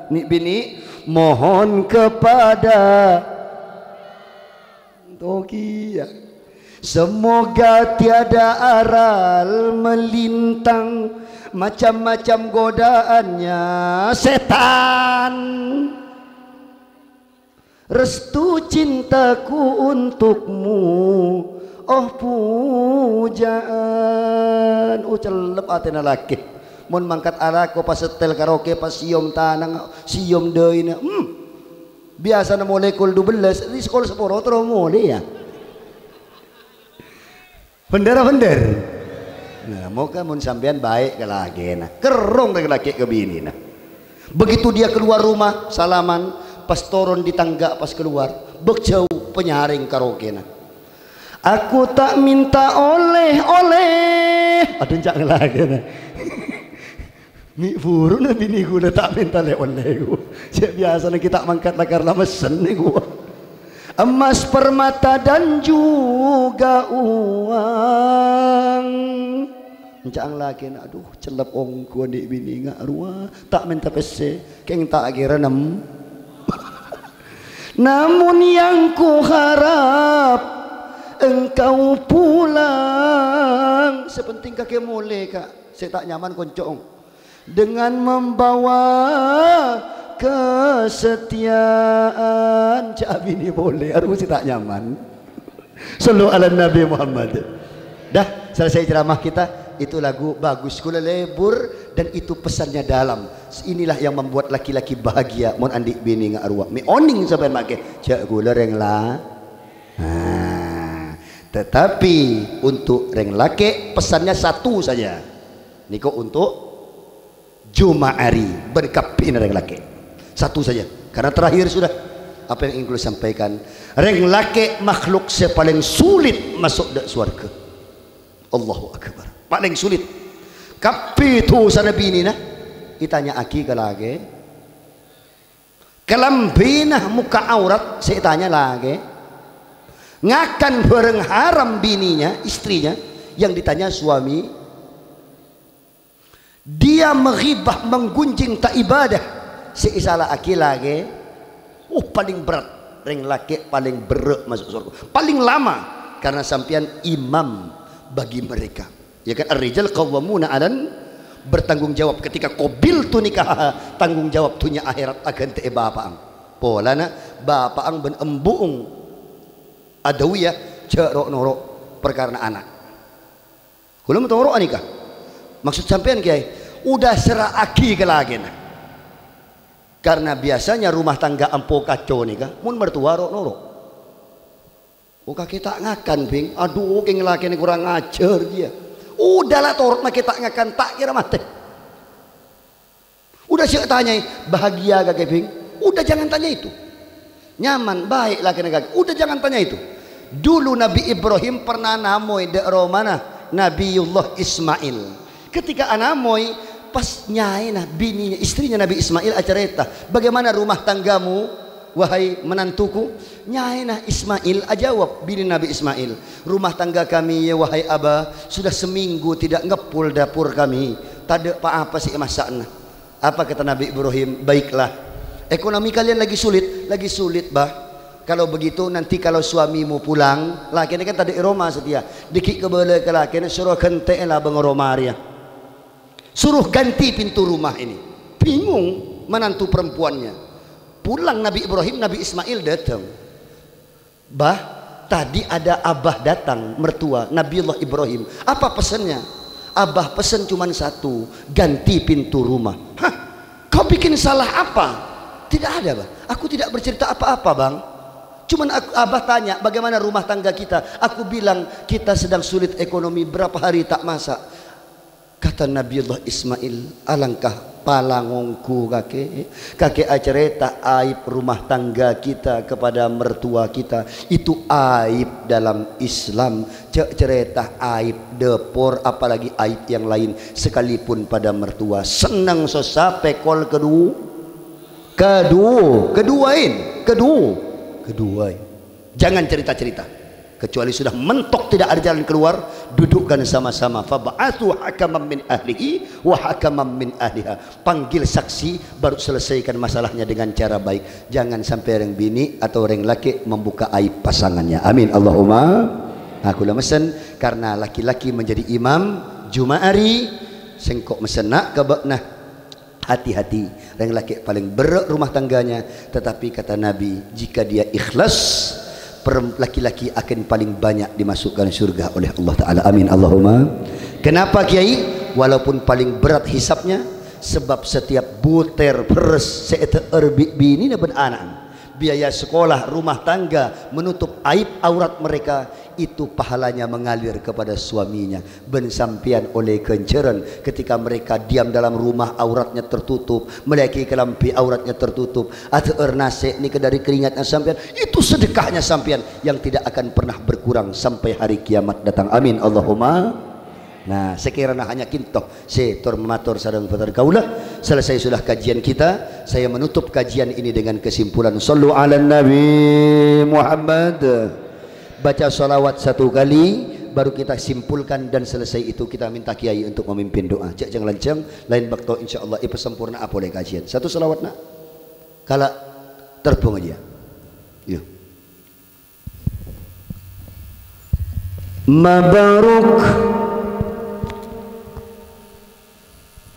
Nè'-binè', mohon kepada. Tokiya. Semoga tiada aral melintang, macam-macam godaannya setan. Restu cintaku untukmu, oh pujaan. Oh, cellep atèna lakè. Mon mangkat alako, pas setel karaoke, pas sèyom tanang, sèyom dâina. Hmm. Biasana molè kol dubellâs, di kol sapolo terro molè, ya. Bhender, bhender. Nah, moghâ mon sampèyan baik ka lakèna. Kerrong rèng lakè' ka binèna. Begitu dia keluar rumah, salaman, pas toron di tangga, pas keluar, bâk jhâu panyarèng karaokena. Aku tak minta oleh-oleh. Aduh, ca'na lakèna. Mè' buruna binè ghulâ ta' mènta lè-ollè ghu. Cè' biyasana ghi' ta' mangkat la karna messen nèko. Emas, permata, dan juga uang. Ènca'na lakèna, "Aduh, cellep ongghu andi' binè nga' rowa. Ta' mènta pèssè, kèng ta' kèra nem." Namun yang kuharap engkau pulang. Sè pentèng kakè molè, Ka'. Sè ta' nyaman konco'. Dengan membawa kesetiaan. Ca'na binè polè, aduh, sè ta' nyaman. Sallu ala Nabi Muhammad. Dah, selesai ceramah kita. Itu lagu bagus. Ghulâ lebur dan itu pesannya dalam. Inilah yang membuat laki-laki bahagia. Mon andi' binè nga' rowa. Mè' onèng sampèyan makè. Jhâ' ghulâ rèng la. Nah, tetapi untuk rèng lakè' pesannya satu saja. Nèko untuk Juma'ari bân kabbhina rèng lakè'. Satu saja, karena terakhir sudah. Apa yang ingin kula sampaikan, rèng lakè' makhluk sè palèng sulit maso' dâ' sowarghâ. Allahu Akbar. Palèng sulit. Kabbhi dhusana binèna ètanya'aghi ka lakè'. Kalambhina mokka' aurat sè ètanya lakè'. Ngakan bhârâng haram bininya, istrinya, yang ditanya suami. Dia maghibah, menggunjing, ta' ibadah. Sè èsala'aghi lakè'. Oh, palèng berat. Rèng lakè' palèng berrâ' maso' sowarghâ. Palèng lama. Karena sampèyan imam bagi mereka. Ya kan, ar-rijal qawwamuna 'alan, bertanggung jawab. Ketika qabiltu nikahaha, tanggung jawab dhunnya akhèrat aghântè'è bapa'ang. Polana bapa'ang bân embu'eng adawiyah, jhâ' ro'-noro' parkarana ana'. Kaulâ matoro'a nèka. Maksud sampèyan, Kèyaè, udah serra'aghi ka lakèna. Karena biasanya rumah tangga ampo kacau nèka, mon mertua ro'-noro'. Oh, kakè ta' ngakan, Bhing. Aduh, kèng lakèna kurang ajar, iyâ. Udah la torot makè ta' ngakan, ta' kèra matè. Udah sè tanyaè, "Bahagia kakè, Bhing?" Udah jangan tanya itu. Nyaman, baik lakèna kakè. Udah jangan tanya itu. Dulu Nabi Ibrahim pernah namoy dâ' romana Nabiullah Ismail. Ketika anamoy, pas nyaèna, binèna, istrinya Nabi Ismail acarèta, "Bagaimana rumah tanggamu, wahai menantuku?" Nyaèna Ismail ajawab, binè Nabi Ismail, "Rumah tangga kami, ya wahai Aba, sudah seminggu tidak ngepul dapur kami. Tadâ' pa-apa sè èmassa'na." Apa kata Nabi Ibrahim? "Baiklah. Ekonomi kalian lagi sulit?" "Lagi sulit, Bah." "Kalau begitu, nanti kalau suamimu pulang," lakèna kan tadâ' è roma satèya, "dâggi' kabâlâ ka lakèna, soro ghântè'è labâng roma rèya. Suruh ganti pintu rumah ini." Bingung menantu perempuannya. Pulang Nabi Ibrahim, Nabi Ismail datang. "Bah, tadi ada abah datang, mertua Nabiullah Ibrahim. Apa pesannya?" Abah pesen cuman satu, ganti pintu rumah. Hah? Kau bikin salah apa? Tidak ada, Bah. Aku tidak bercerita apa-apa, Bang. Cuman aku, Abah tanya, "Bagaimana rumah tangga kita?" Aku bilang, "Kita sedang sulit ekonomi, berapa hari tak masak." Kata Nabiullah Ismail, "Alangkah palangongku, Kakek. Kakek acerita aib rumah tangga kita kepada mertua kita. Itu aib dalam Islam. Cek cerita aib dapur, apalagi aib yang lain, sekalipun pada mertua." Senang susah, pekol kedua. Kedua, keduain, kedua, keduain. Jangan cerita-cerita. Kecuali sudah mentok tidak ada jalan keluar, dudukkan sama-sama. "Fab'atsu hakaman min ahlihi wa hakaman min ahliha." Panggil saksi, baru selesaikan masalahnya dengan cara baik. Jangan sampai orang bini atau orang laki membuka aib pasangannya. Amin. Allahumma. Aku la mesen karena laki-laki menjadi imam Jumat hari. Sengko' mesen nak ka ba'na. Hati-hati, reng laki paling berra' rumah tangganya, tetapi kata Nabi, jika dia ikhlas, per-, laki-laki akan paling banyak dimasukkan surga oleh Allah Ta'ala. Amin. Allahumma. Kenapa, Kiai? Walaupun paling berat hisabnya, sebab setiap butir beras sè èdhâ'âr bi' binèna bân ana'na, biaya sekolah, rumah tangga, menutup aib aurat mereka, itu pahalanya mengalir kepada suaminya. Bân sampèyan ollè ghânjhârân ketika mereka diam dalam rumah, auratnya tertutup, mèlèaghi kalambhi, auratnya tertutup, adhâ'âr nasè' nèka dâri keringatnya sampèyan, itu sedekahnya sampèyan yang tidak akan pernah berkurang sampai hari kiamat datang. Amin, Allahumma. Nah, sakèrana hanya kènto sè tor-mator sareng bhâdhân kaulâ. Selesai sudah kajian kita, saya menutup kajian ini dengan kesimpulan, shallu 'alan Nabi Muhammad. Baca shalawat satu kali, baru kita simpulkan dan selesai itu kita minta kiai untuk memimpin doa. Jhâ' jhâng-lanjhâng, laèn bâkto insyaallah èpasampurna'a polè kajian. Satu shalawat, nak. Kala' terbang aja. Yuk. Mabruk.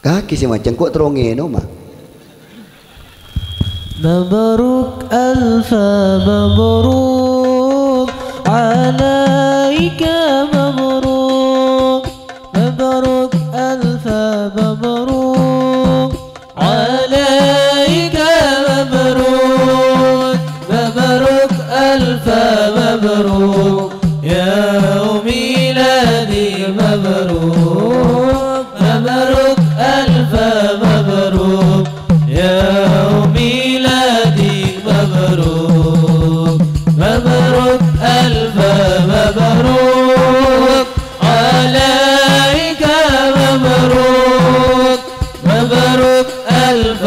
Kakè sè macem kok terro ngènom, ah. مبروك ألف مبروك عليك مبروك مبروك ألف مبروك عليك مبروك مبروك ألف مبروك يا ميلادي مبروك مبروك ألف مبروك يا ميلادي مبروك مبروك ألف مبروك عليك مبروك مبروك ألف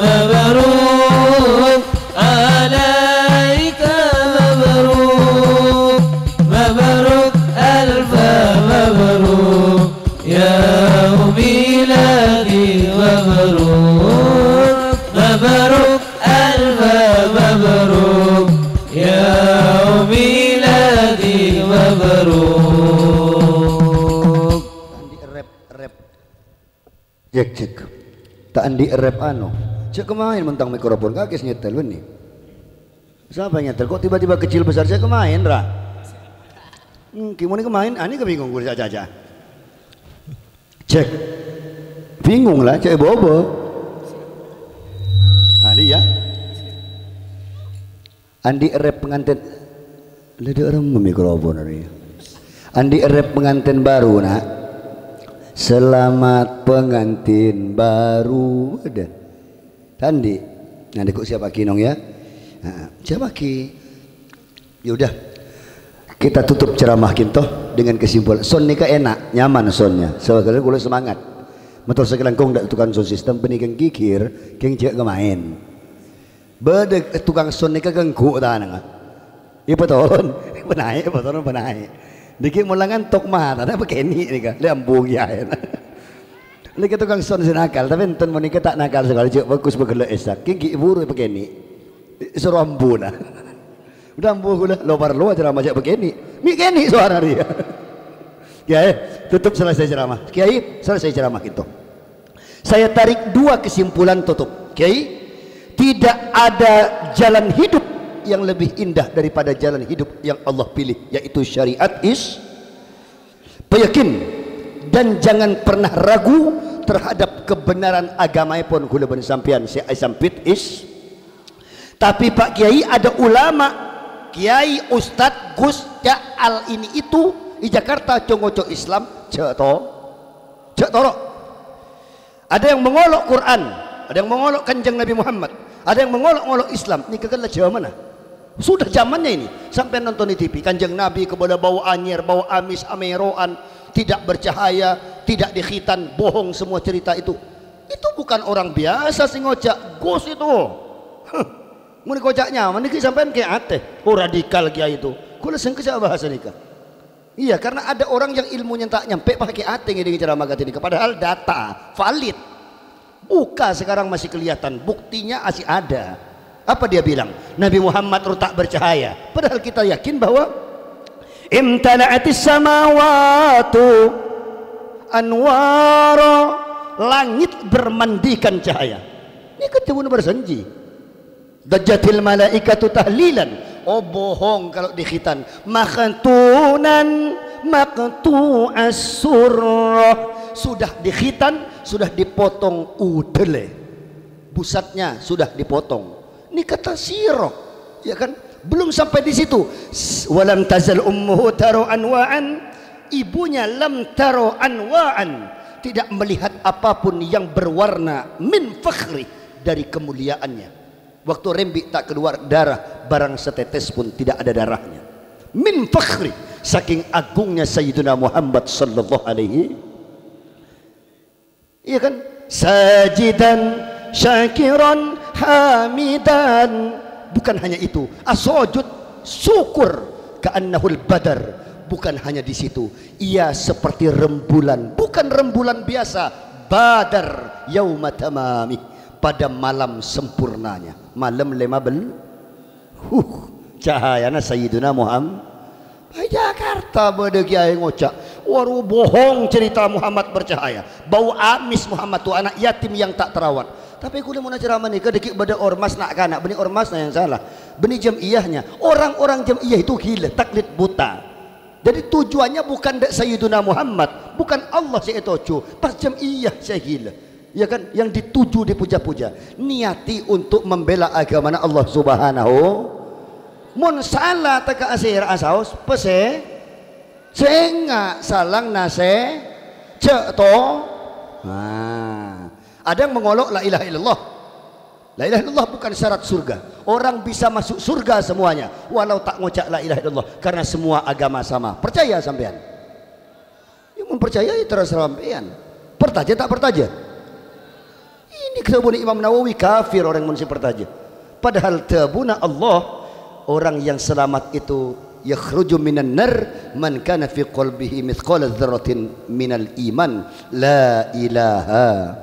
مبروك عليك مبروك مبروك ألف مبروك يا ميلادي مبروك مبروك ألف مبروك يا ميلادي مبروك. Andi' rap, rap. Cek, cek. Ta' andi' rap anu. Cek kemain mentang mikrofon kakè sè nyetel bânnè. Sapa yang nyetel? Kok tiba-tiba kecil besar? Cek kemain, ra. Hmm, gimana kemain? Ani kebingung gue caca. Cek. Bingung lah, cek bobo. Nah, dia. Andi' rap pengantin. Lha, dâ' remma mikrofon arèya. Andi' rap pengantin baru, nak. Selamat pengantin baru. Ada. Tandi. Nanti kok siapa kinong ya? Nah, siapa ki? Ya udah. Kita tutup ceramah kinto dengan kesimpulan. Son nèka enak, nyaman sonnya. Sebab kula semangat. Motor sakalangkong ndak tukang sound system, panèka gigir, kèng jhâ' kemain. Bâdâ tukang son nèka ganggu tanangnga. Iyâ, patoron. Panaè', patoron, panaè'. Nèkè mola ngantok mata, ta' pakènè' nèka. Lè ambu kèya. Nèka tukang son sè nakal, tapè enten mon nèka ta' nakal sakalè, jhâ' bagus pagellâ' èsak. Kèng ghi' buru pakènè'. Soro ambuna. Udah ambu ghulâ, lo parlo ceramah jhâ' pakènè'. Mè' kènè' sowara rèya. Kiai, tutup selesai ceramah. Kiai, selesai ceramah gitu. Saya tarik dua kesimpulan tutup. Kiai, tidak ada jalan hidup yang lebih indah daripada jalan hidup yang Allah pilih, yaitu syariat is-, payakin, dan jangan pernah ragu terhadap kebenaran agamaèpon kaulâ bân sampèyan sè èsambit is. Tapè Pak Kiai, ada ulama, kiai, ustad, gus, ca'al ini itu di Jakarta co-ngoco Islam, jhâ' to-, jhâ' toro'. Ada yang mengolok Quran, ada yang mengolok Kanjeng Nabi Muhammad, ada yang mengolok-ngolok Islam. Nèka kan la jhâmanna. Sudah zamannya ini. Sampèyan nonton di T V, Kanjeng Nabi kabâlâ bâu anyèr, bâu amès, amèro'an, tidak bercahaya, tidak dikhitan, bohong semua cerita itu. Itu bukan orang biasa sè ngoca' gus itu. Huh. Mon èkoca' nyaman nèka sampèyan kè atè. Oh, radikal kiai itu. Kaulâ sengka sè abahas nèka. Iya, karena ada orang yang ilmunya ta' nyampè, pas kè atè ngèdingè ceramah kadhi nèka. Padahal data valid. Buka sekarang masih kelihatan, buktinya masih ada. Apa dia bilang? Nabi Muhammad roh ta' bercahaya. Padahal kita yakin bahwa imtala'atis samawatu anwara, langit bermandikan cahaya. Ini kan jauh berjanji. Dajjatil malaikatu tahlilan. Oh, bohong kalau dikhitan. Makhtunan maqtu'as surrah. Sudah dikhitan, sudah dipotong udele. Busatnya sudah dipotong. Ini kata sirah, ya kan? Belum sampai di situ. S-, walam tazal ummuhu taro anwa'an. Ibunya lam taro anwa'an. Tidak melihat apapun yang berwarna min fakhri, dari kemuliaannya. Waktu rembi' ta' kalowar darah, barang setetes pun tidak ada darahnya. Min fakhri, saking agungnya Sayyiduna Muhammad sallallahu alaihi, iya kan? Sajidan, syakiran, hamidan. Bukan hanya itu, as-sujud, syukur, ka'annahul badar. Bukan hanya di situ, ia seperti rembulan, bukan rembulan biasa, badar yauma tamami, pada malam sempurnanya, malam lima belas. Huh, cahayana Sayyiduna Muhammad. È Jakarta bâdâ kiai ngoca', "Waduh, bohong cerita Muhammad bercahaya. Bâu amès Muhammad tu anak yatim yang tak terawat." Tapè kaulâ mon ceramah nèka dhâggi' bâdâ ormas na'-kana', bânnè ormasna yang salah. Bânnè jam'iyahnya. Orang-orang jam'iyah itu gila, taklid buta. Jadi tujuannya bukan dâ' Sayyiduna Muhammad, bukan Allah sè ètoju, pas jam'iyah sè gila. Ya kan? Yang dituju dipuja-puja. Niati untuk membela agamana Allah Subhanahu. Mon sala tèka asèra asaos, pèssè, sènga' salang nasè, jhâ' to. Nah, ada yang mengolok la ilaha illallah. La ilaha illallah bukan syarat surga. Orang bisa masuk surga semuanya, walau tak ngoca' la ilaha illallah, karena semua agama sama. Percaya sampèyan? Ya, mon percaya, ya terserah sampèyan. Pertaja ta' pertaja? Ini dhâbuna Imam Nawawi, kafir orang mon sè pertaja. Padahal dhâbuna Allah, orang yang selamat itu yakhruju minan nar man kana fi qalbihi mithqala dzarratin minal iman. La ilaha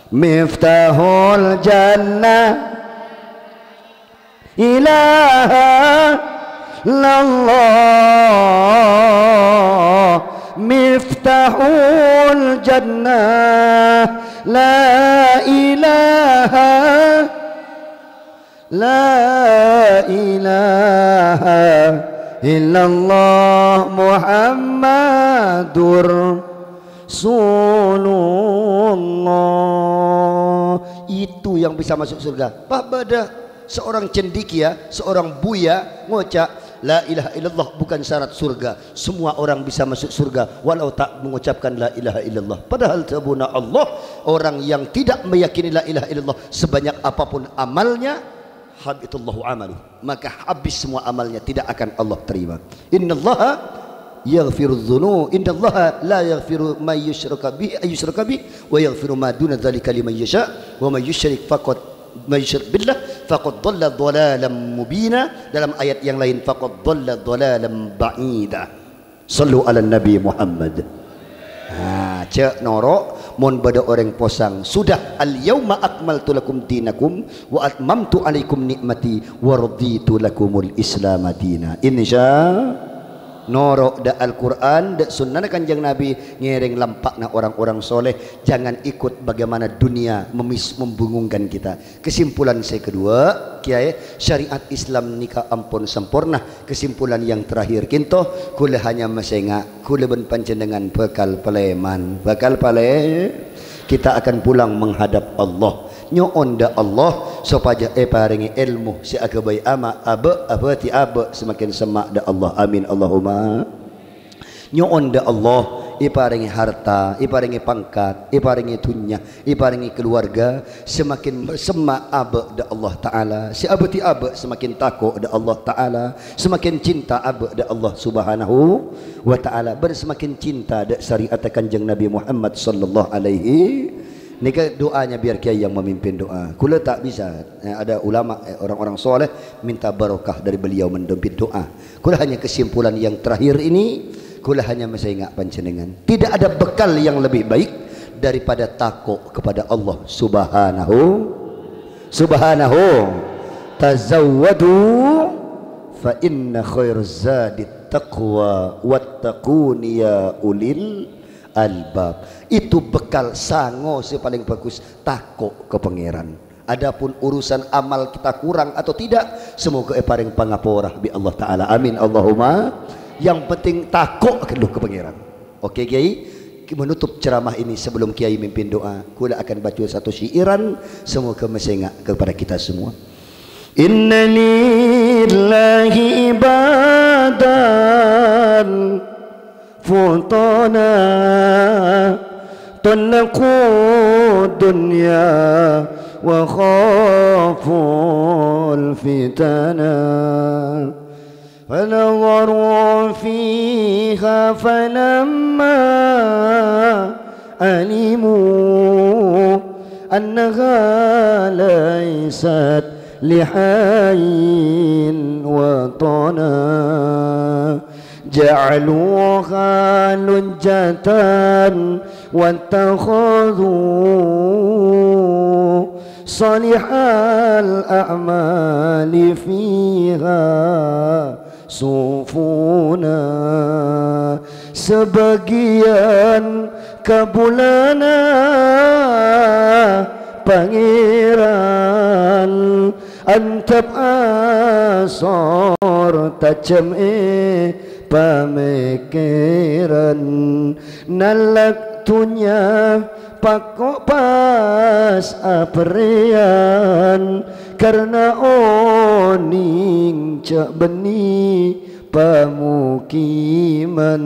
miftahul jannah. Ilaha illallah miftahul jannah. La ilaha, la ilaha illallah Muhammadur Rasulullah. Itu yang bisa masuk surga. Pas bâdâ seorang cendekia, seorang buya ngoca', "La ilaha illallah bukan syarat surga. Semua orang bisa masuk surga walau tak mengucapkan la ilaha illallah." Padahal dhâbuna Allah, orang yang tidak meyakini la ilaha illallah sebanyak apapun amalnya, habitallahu amaluh. Maka habis semua amalnya, tidak akan Allah terima. Innallaha yaghfiru dzunub, innallaha la yaghfiru may yusyraka bihi, ay yusyraka bihi, wa yaghfiru ma duna dzalika liman yasha, wa may yusyrik faqad, may yusyrik billah faqad dhalla dhalalan mubina. Dalam ayat yang lain, faqad dhalla dhalalan ba'ida. Sallu ala Nabi Muhammad. Nah, jhâ' noro', mon bâdâ orèng posang, "Sudah, al-yauma akmaltu lakum dinakum, wa atmamtu alaikum ni'mati, wa raditu lakumul Islama dina." Insya Noro' dâ' Al-Qur'an, dâ' sunnana Kanjeng Nabi, ngèrèng lampa'na orang-orang soleh. Jangan ikut bagaimana dunia memis-, membingungkan kita. Kesimpulan sè kedua, Kèyaè, syariat Islam nèka ampon samporna. Kesimpulan yang terakhir kènto, kaulâ hanya masènga', kaulâ bân panjhennengngan bhâkal palèman. Bhâkal palè-, kita akan pulang menghadap Allah. Nyo'on dâ' Allah sopajâ èparèngè èlmo sè aghâbây ama', abâ', abâdhi abâ', semakin semma' dâ' Allah. Amin, Allahumma. Nyo'on dâ' Allah èparèngè harta, èparèngè pangkat, èparèngè dhunnya, èparèngè kaluwarga, semakin semma' abâ' dâ' Allah Ta'ala, sè abâdhi abâ' semakin tako' dâ' Allah Ta'ala, semakin cinta abâ' dâ' Allah Subhanahu wa Ta'ala, bân semakin cinta dâ' syariatta Kanjeng Nabi Muhammad sallallahu alaihi. Nèka doanya biar kiai yang memimpin doa. Kaulâ ta' bisa. Eh, ada ulama, eh, orang-orang soleh minta barokah dari beliau mendompit doa. Kaulâ hanya kesimpulan yang terakhir ini, kaulâ hanya masènga' panjhennengngan. Tidak ada bekal yang lebih baik daripada tako' kepada Allah Subhanahu, Subhanahu. "Tazawwadu fa inna khairaz zadit taqwa wattaquni ya ulil albab." Itu bekal sango sè palèng bagus, tako' ka Pangèran. Adapun urusan amal kita kurang atau tidak, semoga èparèng pangapora bi' Allah Ta'ala. Amin, Allahumma. Yang penting tako' ghâllu ka Pangèran. Oke, Kiai. Menutup ceramah ini, sebelum Kiai mimpin doa, kaulâ akan baca satu syairan, semoga masènga' kepada kita semua. Inna lillahi ibadan futana tallaqu dunya wa khaful fitana. فنظروا فيها فلما علموا أنها ليست لحي وطنا جعلوها لجة واتخذوا صالح الأعمال فيها sufuna. Sabâgiyân kabulâna Pangèran andhâp asor tajhem è pamèkkèran. Nallak dhunnya pakko' pas aberri'ân, karna onèng jhâ' bânnè pamukiman.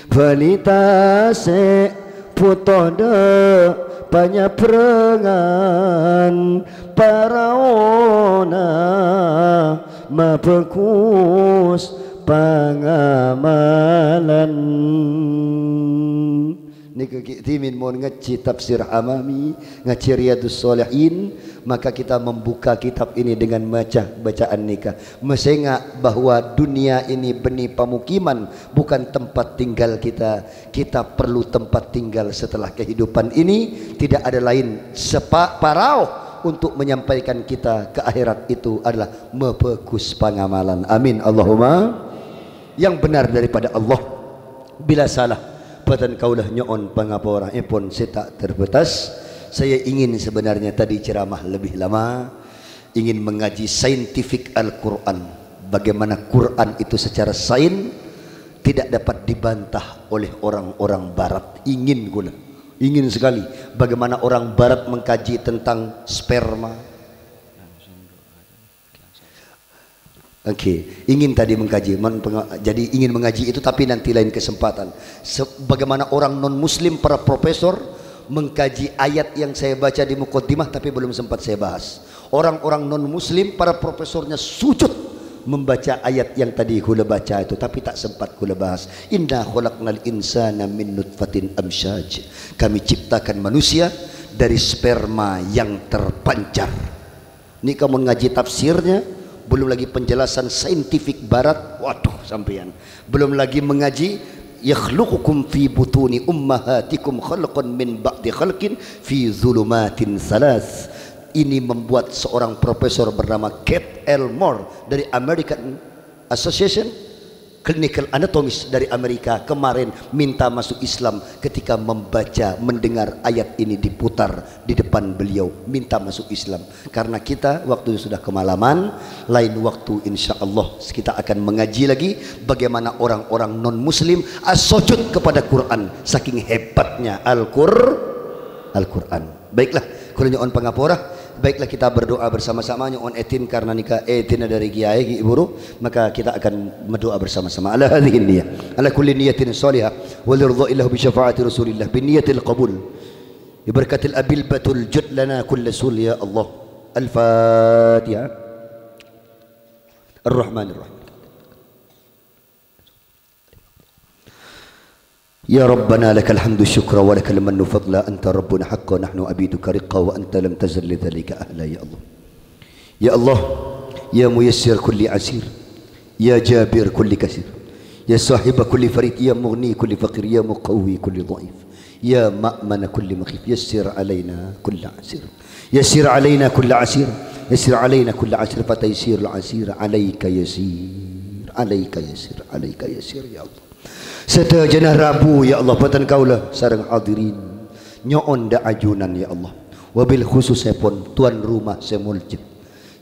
Bâli tasè' bhuto dâ' panyabrangan, paraona mabhâghus pangamalan. Nèka ghi' dhimèn mon ngajhi Tafsir Hamami, ngajhi Riyadus Shalihin, maka kita membuka kitab ini dengan maca bacaan nèka. Masènga' bahwa dunia ini bânnè pamukiman, bukan tempat tinggal kita. Kita perlu tempat tinggal setelah kehidupan ini. Tidak ada lain sepa-, parao untuk menyampaikan kita ke akhirat itu adalah mabhâghus pangamalan. Amin. Allahumma. Yang benar daripada Allah. Bila salah, bhâdhân kaulâ nyo'on pangaporaèpon sè ta' terbatas. Saya ingin sebenarnya tadi ceramah lebih lama, ingin mengaji saintifik Al-Qur'an, bagaimana Qur'an itu secara sains tidak dapat dibantah oleh orang-orang barat. Ingin kaulâ, ingin sekali, bagaimana orang barat mengkaji tentang sperma. Oke, ingin tadi mengkaji, men-, penga-, jadi ingin mengaji itu, tapi nanti lain kesempatan. Se-, bagaimana orang non-muslim, para profesor, mengkaji ayat yang saya baca di mukaddimah, tapi belum sempat saya bahas. Orang-orang non-muslim, para profesornya sujud membaca ayat yang tadi kaulâ baca itu, tapi tak sempat kaulâ bahas. "Inna khalaqnal insana min nutfatin amsyaj." Kami ciptakan manusia dari sperma yang terpancar. Nèka mon ngaji tafsirnya, belum lagi penjelasan saintifik barat. Waduh, sampèyan. Belum lagi mengaji, "Yakhluqukum fi butuni ummahatikum khalqan min ba'di khalqin fi dhulumatin tsalas." Ini membuat seorang profesor bernama Keith Elmore dari American Association Clinical Anatomist dari Amerika kemarin minta masuk Islam ketika membaca, mendengar ayat ini diputar di depan beliau, minta masuk Islam. Karena kita waktu sudah kemalaman, lain waktu insya Allah kita akan mengaji lagi bagaimana orang-orang non-muslim, ah, sujud kepada Quran, saking hebatnya Al-Qur-, Al-Quran. Baiklah, kaulâ nyo'on pangapora. Baiklah, kita berdoa bersama-sama, nyo'on idin karena nèka idinna dâri kiyaè ghi' buru, maka kita akan berdoa bersama-sama. Ala hadhihi niyah, ala kulli niyatin shalihah, wa li ridhaillah bi syafa'ati Rasulillah, bi niyatil qabul. Bi barakatil abil batul jud lana kulla sul ya Allah. Al-Fatihah. Ar-Rahmanir Rahim. يا ربنا لك الحمد الشكر ولك المن فضلا، أنت ربنا حقا ونحن عبيدك رقا، وأنت لم تزل لذلك أهلا يا الله. يا الله، يا ميسر كل عسير، يا جابر كل كسير، يا صاحب كل فريد، يا مغني كل فقير، يا مقوي كل ضعيف، يا مأمن كل مخيف، يسر علينا كل عسير، يسر علينا كل عسير، يسر علينا كل عسير، فتيسير العسير عليك يسير، عليك يسير، عليك يسير يا الله. Sadhâjâna rabu, ya Allah, bhâdhân kaulâ sareng hadirin nyo'on dâ' ajunan, ya Allah. Wabil khususèpon tuan rumah sè molja.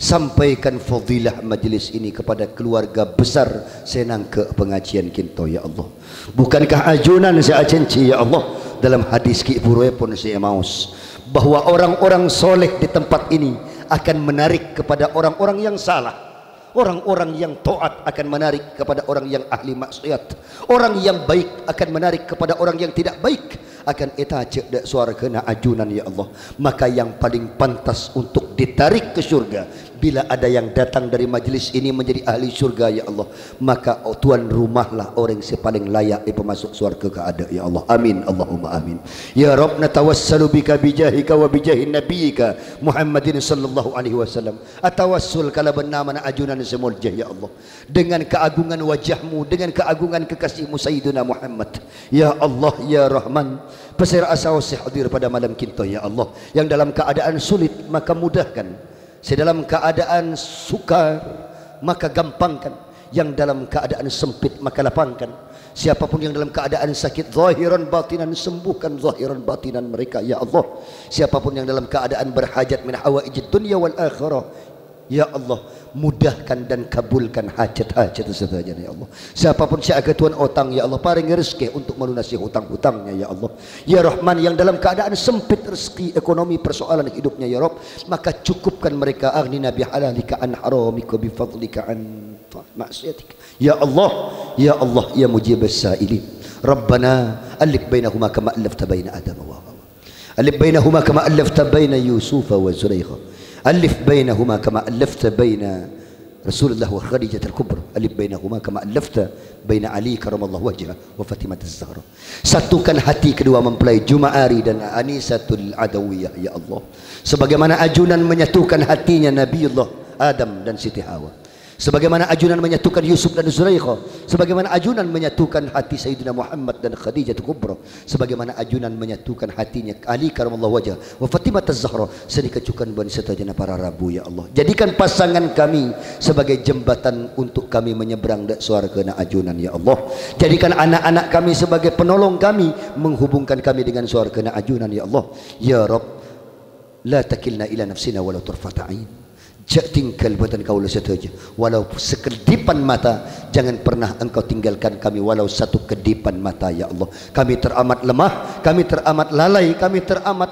Sampaikan fadilah majelis ini kepada keluarga besar sè nangghâ' pangajiân ka'dinto, ya Allah. Bukankah ajunan sè ajhânjhi, ya Allah, dalam hadis ghi' buruèpon sè èmaos, bahwa orang-orang soleh di tempat ini akan menarik kepada orang-orang yang salah. Orang-orang yang taat akan menarik kepada orang yang ahli maksiat. Orang yang baik akan menarik kepada orang yang tidak baik. Akan ètajhâk dâ' sowarghâna ajunan, ya Allah. Maka yang paling pantas untuk ditarik ke surga, bila ada yang datang dari majelis ini menjadi ahli surga, ya Allah, maka tuan rumahlah orèng sè palèng layak èpamasok sowarghâ kaadâ', ya Allah. Amin, Allahumma amin. Ya Rabb, natawassalu bika bijahika wa bijahi nabiyyika Muhammadin sallallahu alaihi wasallam. Atawassul kalabân namana ajunan sè molja, ya Allah. Dengan keagungan wajah-Mu, dengan keagungan kekasih-Mu Sayyidina Muhammad. Ya Allah, ya Rahman, pasèra'a saos sè hadir pada malam ka'dinto, ya Allah. Yang dalam keadaan sulit, maka mudahkan. Sè dalam keadaan sukar, maka gampangkan. Yang dalam keadaan sempit, maka lapangkan. Siapapun yang dalam keadaan sakit zahiran batinan, sembuhkan zahiran batinan mereka, ya Allah. Siapapun yang dalam keadaan berhajat min hawaijid dunya wal akhirah, ya Allah, mudahkan dan kabulkan hajat-hajat sadhâjâna, ya Allah. Siapapun sè aghâdhuwân otang, ya Allah, parèngè rezeki untuk melunasi hutang-hutangnya, ya Allah. Ya Rahman, yang dalam keadaan sempit rezeki, ekonomi, persoalan hidupnya, ya Rabb, maka cukupkan mereka, aghnina bihalalika an haramika, bifadlika an maksiatika. Ya Allah, ya Allah, ya mujibas sailin. Rabbana, allif bainahuma kama allafta baina Adama wa Hawa. Allif bainahuma kama allafta baina Yusufa wa Zulaikha. Allif bainahuma kama allafta baina Rasulullah wa Khadijatul Kubra. Allif bainahuma kama allafta baina Ali karamallahu wajhah wa Fatimah Az-Zahra. Satukan hati kedua mempelai Juma'ari dan Anisatul Adawiyah, ya Allah. Sebagaimana ajunan menyatukan hatinya Nabiullah Adam dan Siti Hawa. Sebagaimana ajunan menyatukan Yusuf dan Zulaikha. Sebagaimana ajunan menyatukan hati Sayyidina Muhammad dan Khadijatul Kubra. Sebagaimana ajunan menyatukan hatinya Ali karamallahu wajhah wa Fatimah Az-Zahra. Sanèka jhughân bân sadhâjâna para rabu, ya Allah. Jadikan pasangan kami sebagai jembatan untuk kami menyeberang dâ' sowarghâna ajunan, ya Allah. Jadikan anak-anak kami sebagai penolong kami, menghubungkan kami dengan sowarghâna ajunan, ya Allah. Ya Rabb, la takilna ila nafsina walau tarfata ain. Jhâ' tinggal bhâdhân kaulâ sadhâjâ, walau sekeldipan mata, jangan pernah Engkau tinggalkan kami walau satu kedipan mata, ya Allah. Kami teramat lemah, kami teramat lalai, kami teramat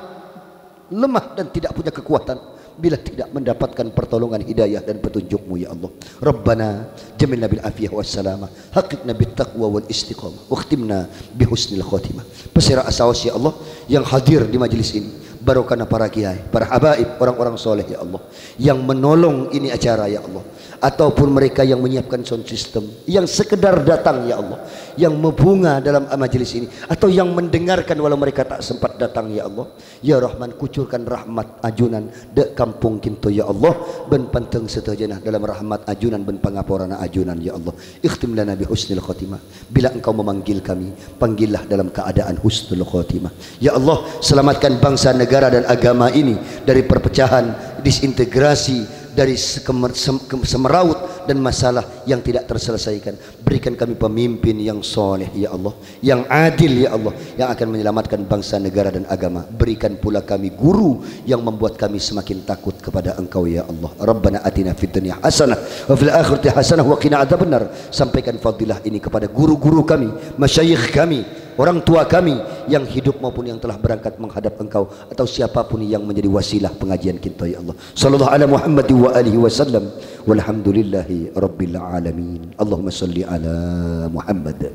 lemah dan tidak punya kekuatan bila tidak mendapatkan pertolongan hidayah dan petunjuk-Mu, ya Allah. Rabbana, jamilna bil afiyah was salamah, haqqqiqna bit taqwa wal istiqamah, wakhtimna bi husnil khatimah. Pasèra'a saos, ya Allah, yang hadir di majelis ini, barokahna para kiai, para habaib, orang-orang soleh, ya Allah, yang menolong ini acara, ya Allah, ataupun mereka yang menyiapkan sound system, yang sekedar datang, ya Allah, yang membunga dalam majelis ini, atau yang mendengarkan walau mereka tak sempat datang, ya Allah. Ya Rahman, kucurkan rahmat ajunan dâ' kampong ka'dinto, ya Allah, bân pandhâng sadhâjâna dalam rahmat ajunan bân pangaporana ajunan, ya Allah. Ikhtim lana bi husnil khatimah. Bila Engkau memanggil kami, panggillah dalam keadaan husnul khatimah. Ya Allah, selamatkan bangsa, negara, dan agama ini dari perpecahan, disintegrasi, dari sekemer-, sem-, kem-, semeraut dan masalah yang tidak terselesaikan. Berikan kami pemimpin yang soleh, ya Allah, yang adil, ya Allah, yang akan menyelamatkan bangsa, negara, dan agama. Berikan pula kami guru yang membuat kami semakin takut kepada Engkau, ya Allah. Rabbana atina fid dunya hasanah wa fil akhirati hasanah wa qina adzabannar. Sampaikan fadilah ini kepada guru-guru kami, masyayikh kami, orang tua kami yang hidup maupun yang telah berangkat menghadap Engkau, atau siapapun yang menjadi wasilah pengajian kita, ya Allah. Sallallahu ala Muhammad wa alihi wasallam. Walhamdulillahi rabbil alamin. Allahumma salli ala Muhammad.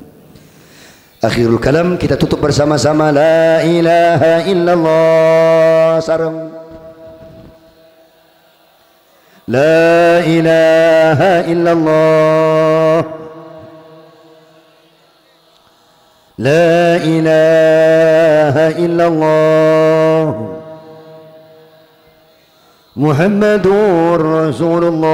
Akhirul kalam, kita tutup bersama-sama. La ilaha illallah. Sareng. La ilaha illallah. La ilaha illallah. Muhammadur Rasulullah.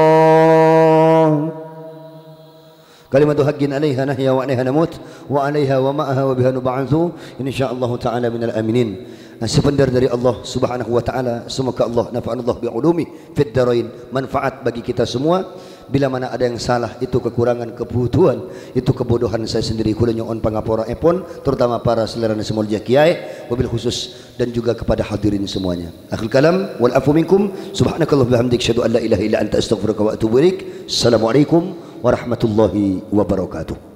Kalimatu haqqin alaiha nahya wa alaiha namut wa alaiha wa ma'aha wa biha nub'atsu insyaallahu ta'ala minal aminin. Nah, sabendher dari Allah Subhanahu wa Ta'ala, semoga Allah nafa'anallah bi ulumi fid darain, manfaat bagi kita semua. Bila mana ada yang salah, itu kekurangan, kebutuhan, itu kebodohan saya sendiri, kula nyo'on pangaporaèpon, terutama para salèrana sè molja kiyaè, wabil khusus, dan juga kepada hadirin semuanya. Akhirul kalam, wal afu minkum, subhanakallah bihamdik, asyhadu an la ilaha illa anta, astaghfiruka wa atubu ilaik. Assalamualaikum warahmatullahi wabarakatuh.